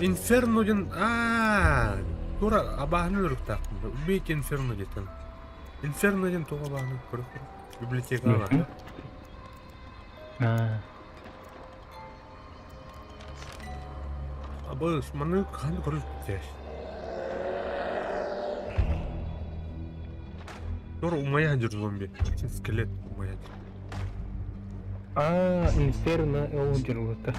Инферно диэн аа тура абааһыны өлөрүөхтээхпин. Убейте Инферно диэтэн. Инферно диэн туох абааһыны көрө библиотекаҕа баар. Аа. Абыс маны хаһан көрүстэ. Тура умайа сылдьар зомби. Скелет умайа. Аа, Инферно ол дьарылыта.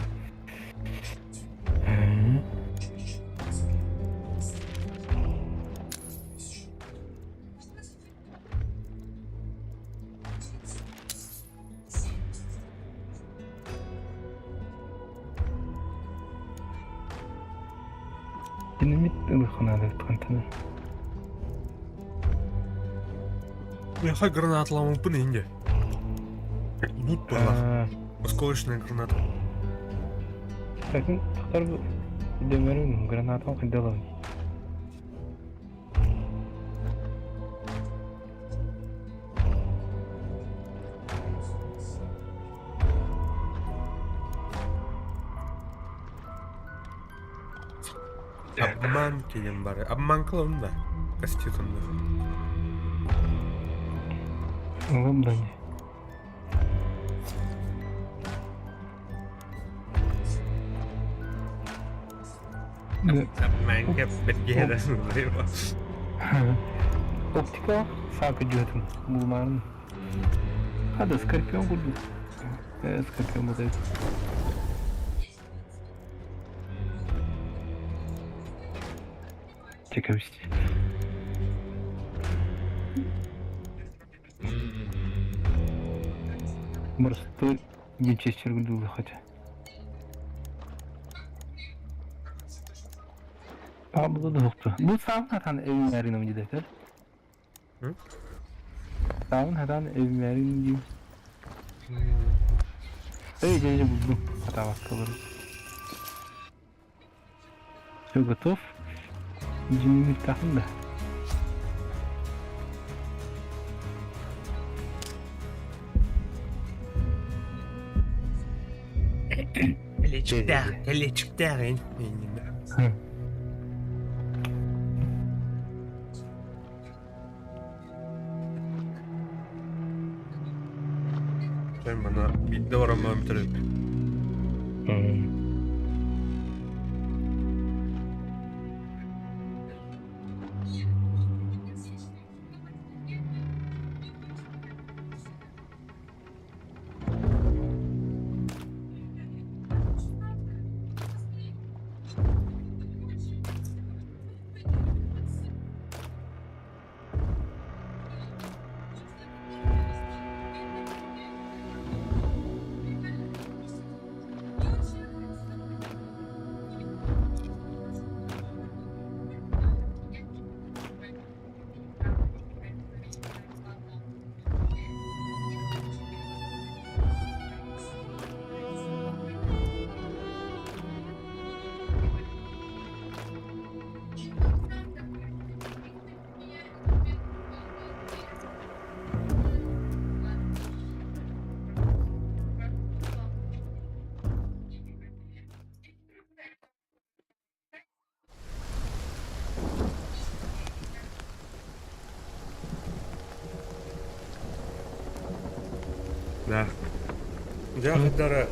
Динамит ылыхханаада хантана. Миэхэ гранаталаммыппын иһин Лут буолла. Осколочная граната. Такын тохтор дөмөрүн гранатам хайдалабын. Обман диэн бары. Обманка да. Костюмда. Ылым да не. Обманка бергеда. Оптика сака дьүһэтин булмаарын. Хада скорпион курдук. Скорпион буолар. Чекабись. Морской винчестер курдук хотя. А бу да суохту. Бу саабын хатан эбимээриним диэтэр. Саабын хатан эбимээриним дии. Эй, дьэ, булдум. Хатаабакка олорор. Все готов. Дьиҥнээххин да. Кэлиэчиктээх, кэлиэчиктээх ин. Sen bana bir de var ama bitirelim. Да. Дьэ хадара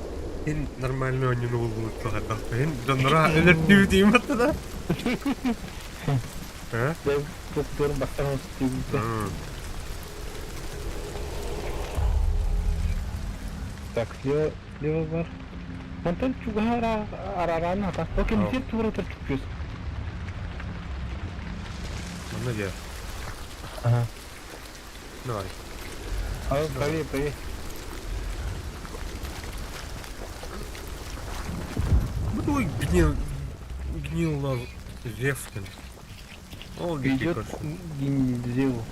ин нормальный оонньууну булбут хайдахпын дьонноро өлөртүүбүт батта да. А? Дьэ, туохтуурун бастан оҥостуубут. Так, слева, слева бар. Мантан чугаһа арараан ата. О, кэмитиэт туора чугас. Манна дьэ. Ага. Давай. А, правее, правее. Ой, гнил, гнил Зевкин. Ол Идет Гинзеву.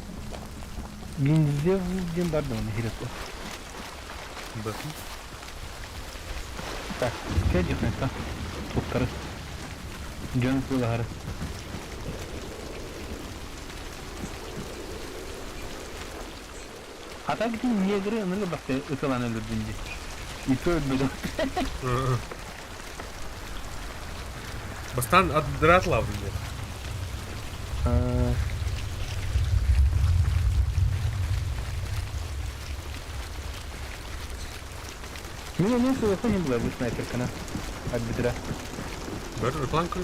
Гинзеву диэн бар да оны хиреппэ. Так, чэ дьиэхэ туттары. Дьон сылаһары. А так негры ынырык бахты ытылан өлөрдүн дии. И то өлбөтөх. Бастаан отдыратлаабын диэн. Мин эмиэ сылыха иһин булабын снайперканы. Арбитра. Бөр ытылан көр.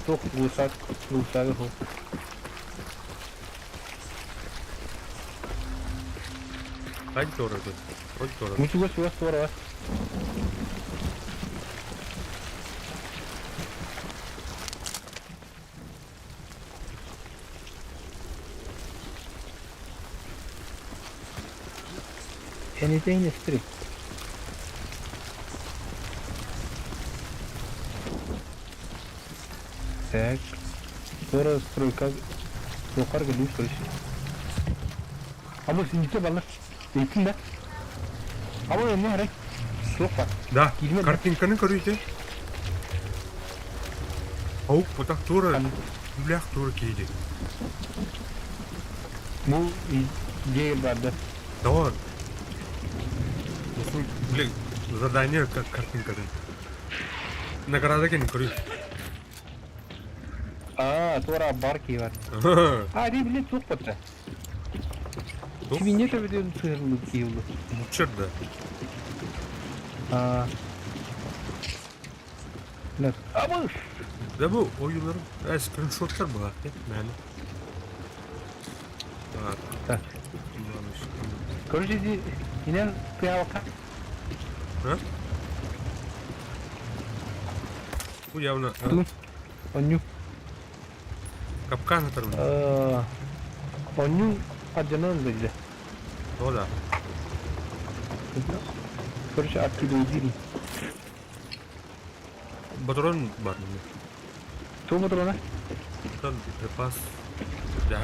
Туох глушак, глушагы хол. Хань туоратын. Ой туоратын. Ну чугас чугас туора. Anything is free. Так. Скоро стройка Суохар гылыы короче. Абы синжите баллар. Ыйтын да. Абы эмне арай. Суох бар. Да, Киирмэ да. картинканы көрүүтэ. Паук потах туора, үлээх туора киһи. Бу дьиэ бар да. Да. Блин, задание как картинкадан. Награда кини көрүү. Аа, туора бар киһи бар. А, дии билет суох батта. Кибинет эбитин сыһырлык киһи Мучер да. Аа. Нет. Абыш! Да бу ойууларым скриншоттар буолар мээнэ. Так. Короче, ди инен тыялка. А? Бу явно Онню. капкан атарым. Онню адьанан дойду. О да. Короче, откидывай дири. Батарон бар. Туох батарона? Там припас. Да.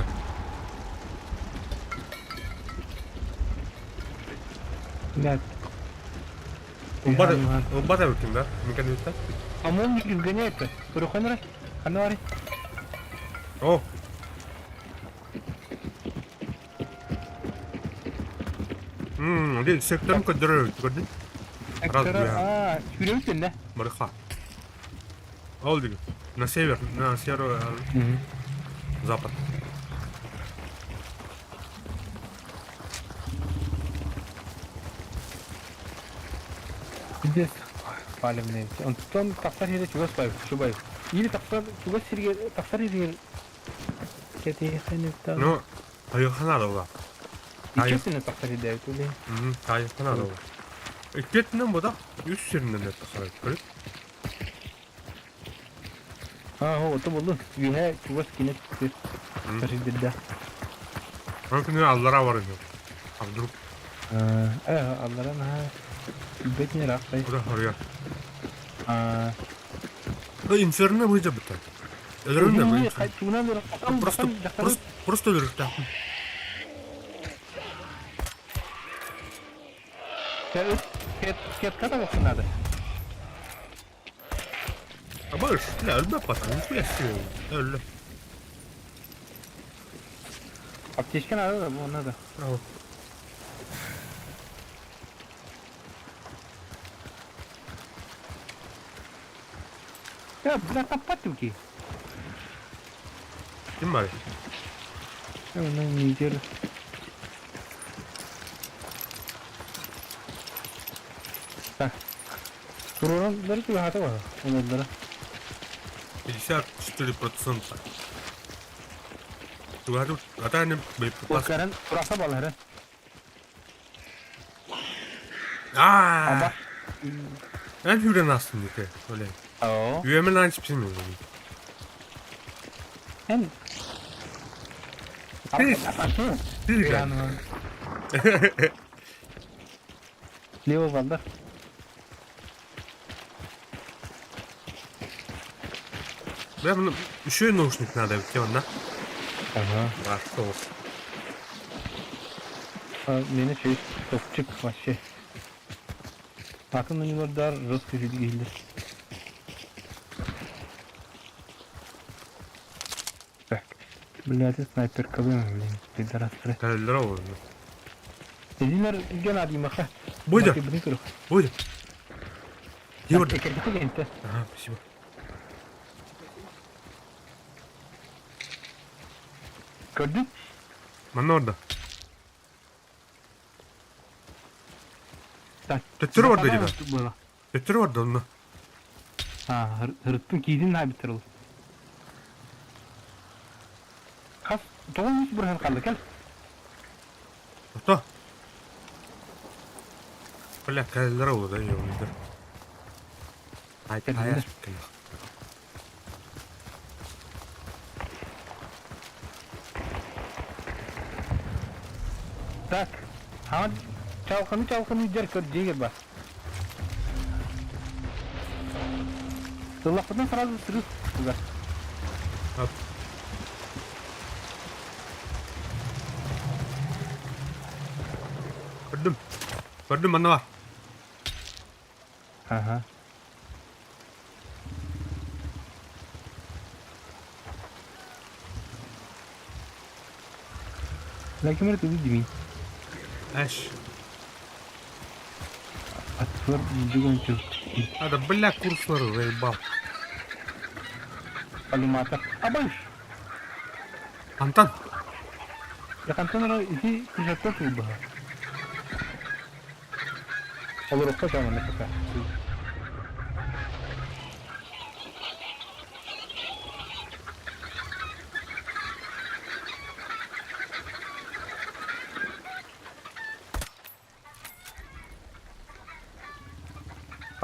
Да. Бата, бата өттүн да? Меканизм Омон изгоняет-то. Туруханра? Ануари. О! Ммм, дил секторын көддөрөр көрдүн. Аа, сүүрөбүт да? Марха. Ол диги. На север, на северо запад. Здесь палевный. Онтон тахсар сирэ чугас бай, чубай. Или тахсар чугас сиргэ тахсар сиргэ кэтиэхэнэ Ну, айылхана да. Иккисинэ тахсар сирдээбит үлэ. Айылхана да. Иккетинен буда үс сиринен да тахсар. Көрүп. Аа, хо, ото болду. Үөһэ чугас кине тахсар сирдэрдэ. Аны күнү аллара бар эми. А вдруг Аа, аллара наһаа билбэтин ыраахтай. куда хорья. Аа, Инферно выйдет бит. Өлөрүн да. Тугунан Просто просто просто өлөрүктэ. Кет ката бохсун надо. Абыш, бля, өлбөт батан, нихуя себе. Өллө. Аптечка надо да, бу надо. Браво. Я, бля, таппат үки. Ким бар? Оны неделю. Туруоран чугаһаата баҕа, оноллара. 54%. Чугаһатып, ата боеприпас. Каран тураса балары. Аа! Аба. Эн хүрэн астын дите, оле. Оо. Үөмэн аан чипсин Эн. Лево балдар. Бля, ну, еще и наушник надо, ведь, да? Ага. А, что? Мени чөй топчик вообще. Атын ойуулардар жестко жүдгейлер. Так. Блядь, снайперкалыым, блин, пидорастры. Кэлэллэр ол. Эдилер Геннадий Маха. Бойда, бойда. Дьиэ Барда. Ага, спасибо. Көрдүн? Манна орда. Так. Төттөрү барда дии Было. Төттөрү барда онно. А, ырыттын киидин наабиттер ол. Хас, тоҕо үс бырыһан қалды кел. Ото. Бля, кэлэллэр ол да ёбнуйдар. Ай, Кэллилэр. ай, Так. Ама чалқыны чалқыны жер көр жегер бар. Ыллақпытан сразу срыв туда. Оп. Көрдүм. Көрдүм манна бар. Ага. Ләкин бер түгел димин. Эш. Атвар бүгін чүл. Надо, бля, курсор заебал. Коллиматор. Абыш! Антон, Якантан ити күжәттә туды. Олар оққа жаман пока.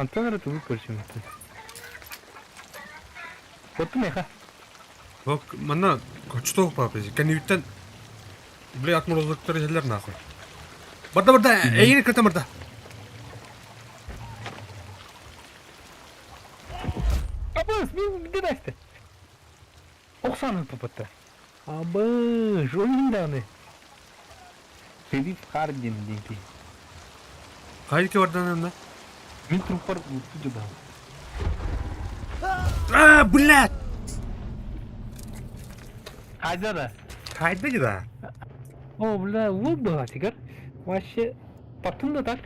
Антон тугу көрсөмүттү. Отту меха. Бок, манна кочто папа, кэнниттэн бля отморозоктор иһэллэр нахуй. Барда барда, эйини кытта барда. Абыс, мен дедәсті. Оқсанын папатта. Абыш, ойынданы. Филипп Хардин денки. Хайки бардан эмне? Мен труппар утты жыбал. А, блядь! Хайда да. Хайда да. О, бля, вот была теперь. Вообще, потом да так.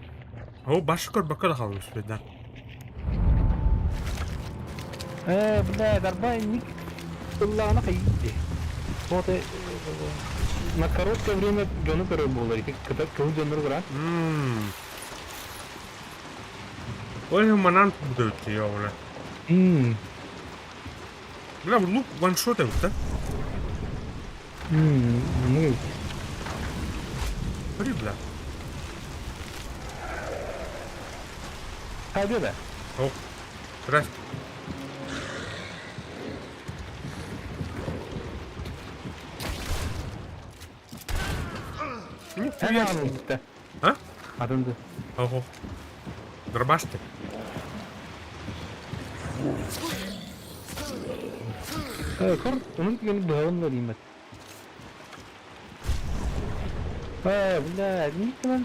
О, башкор бакала халмыш, да. Бля, дарбай ник ыллаҕына хайыйды. Вот на короткое время дьону көрөр буолар. Ити кыл дьоннору көрөн. Ой, манан будет я бля. Бля, лук ваншот да? Ну, Бри, бля. хайда да. О, здрасте. Нихуя себе. А? Атынды. Ого. Дробаш ты. Кор, onun түгені быһаҕын диимэт. Э, бля, никынан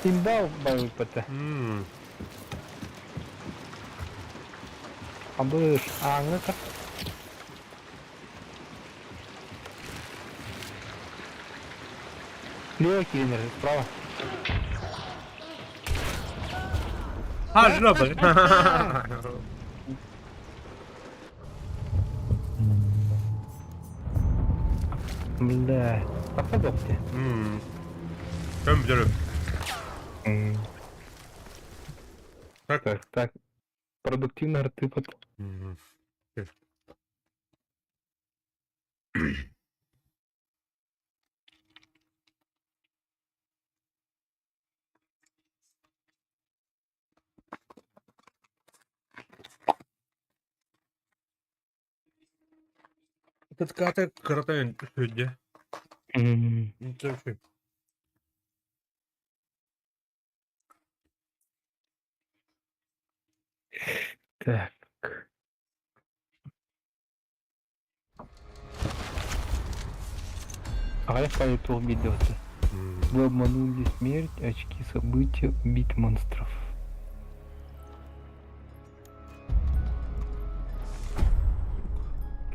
Имбау байыппата. Абыш, аңы кыр. Лево килинер, справа. А, жаба. Бля, походу. Кем берет? Так. Так, так. Продуктивно артыпат. Мгм. Этот кырата сүдде. Үчүгэй. Так. Аҕыйах паайы туох биэрдэ Вы обманули смерть, очки события, убить монстров.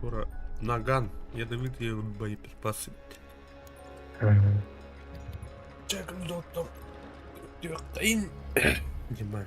Тура наган, ядовитые боеприпасы. Дима.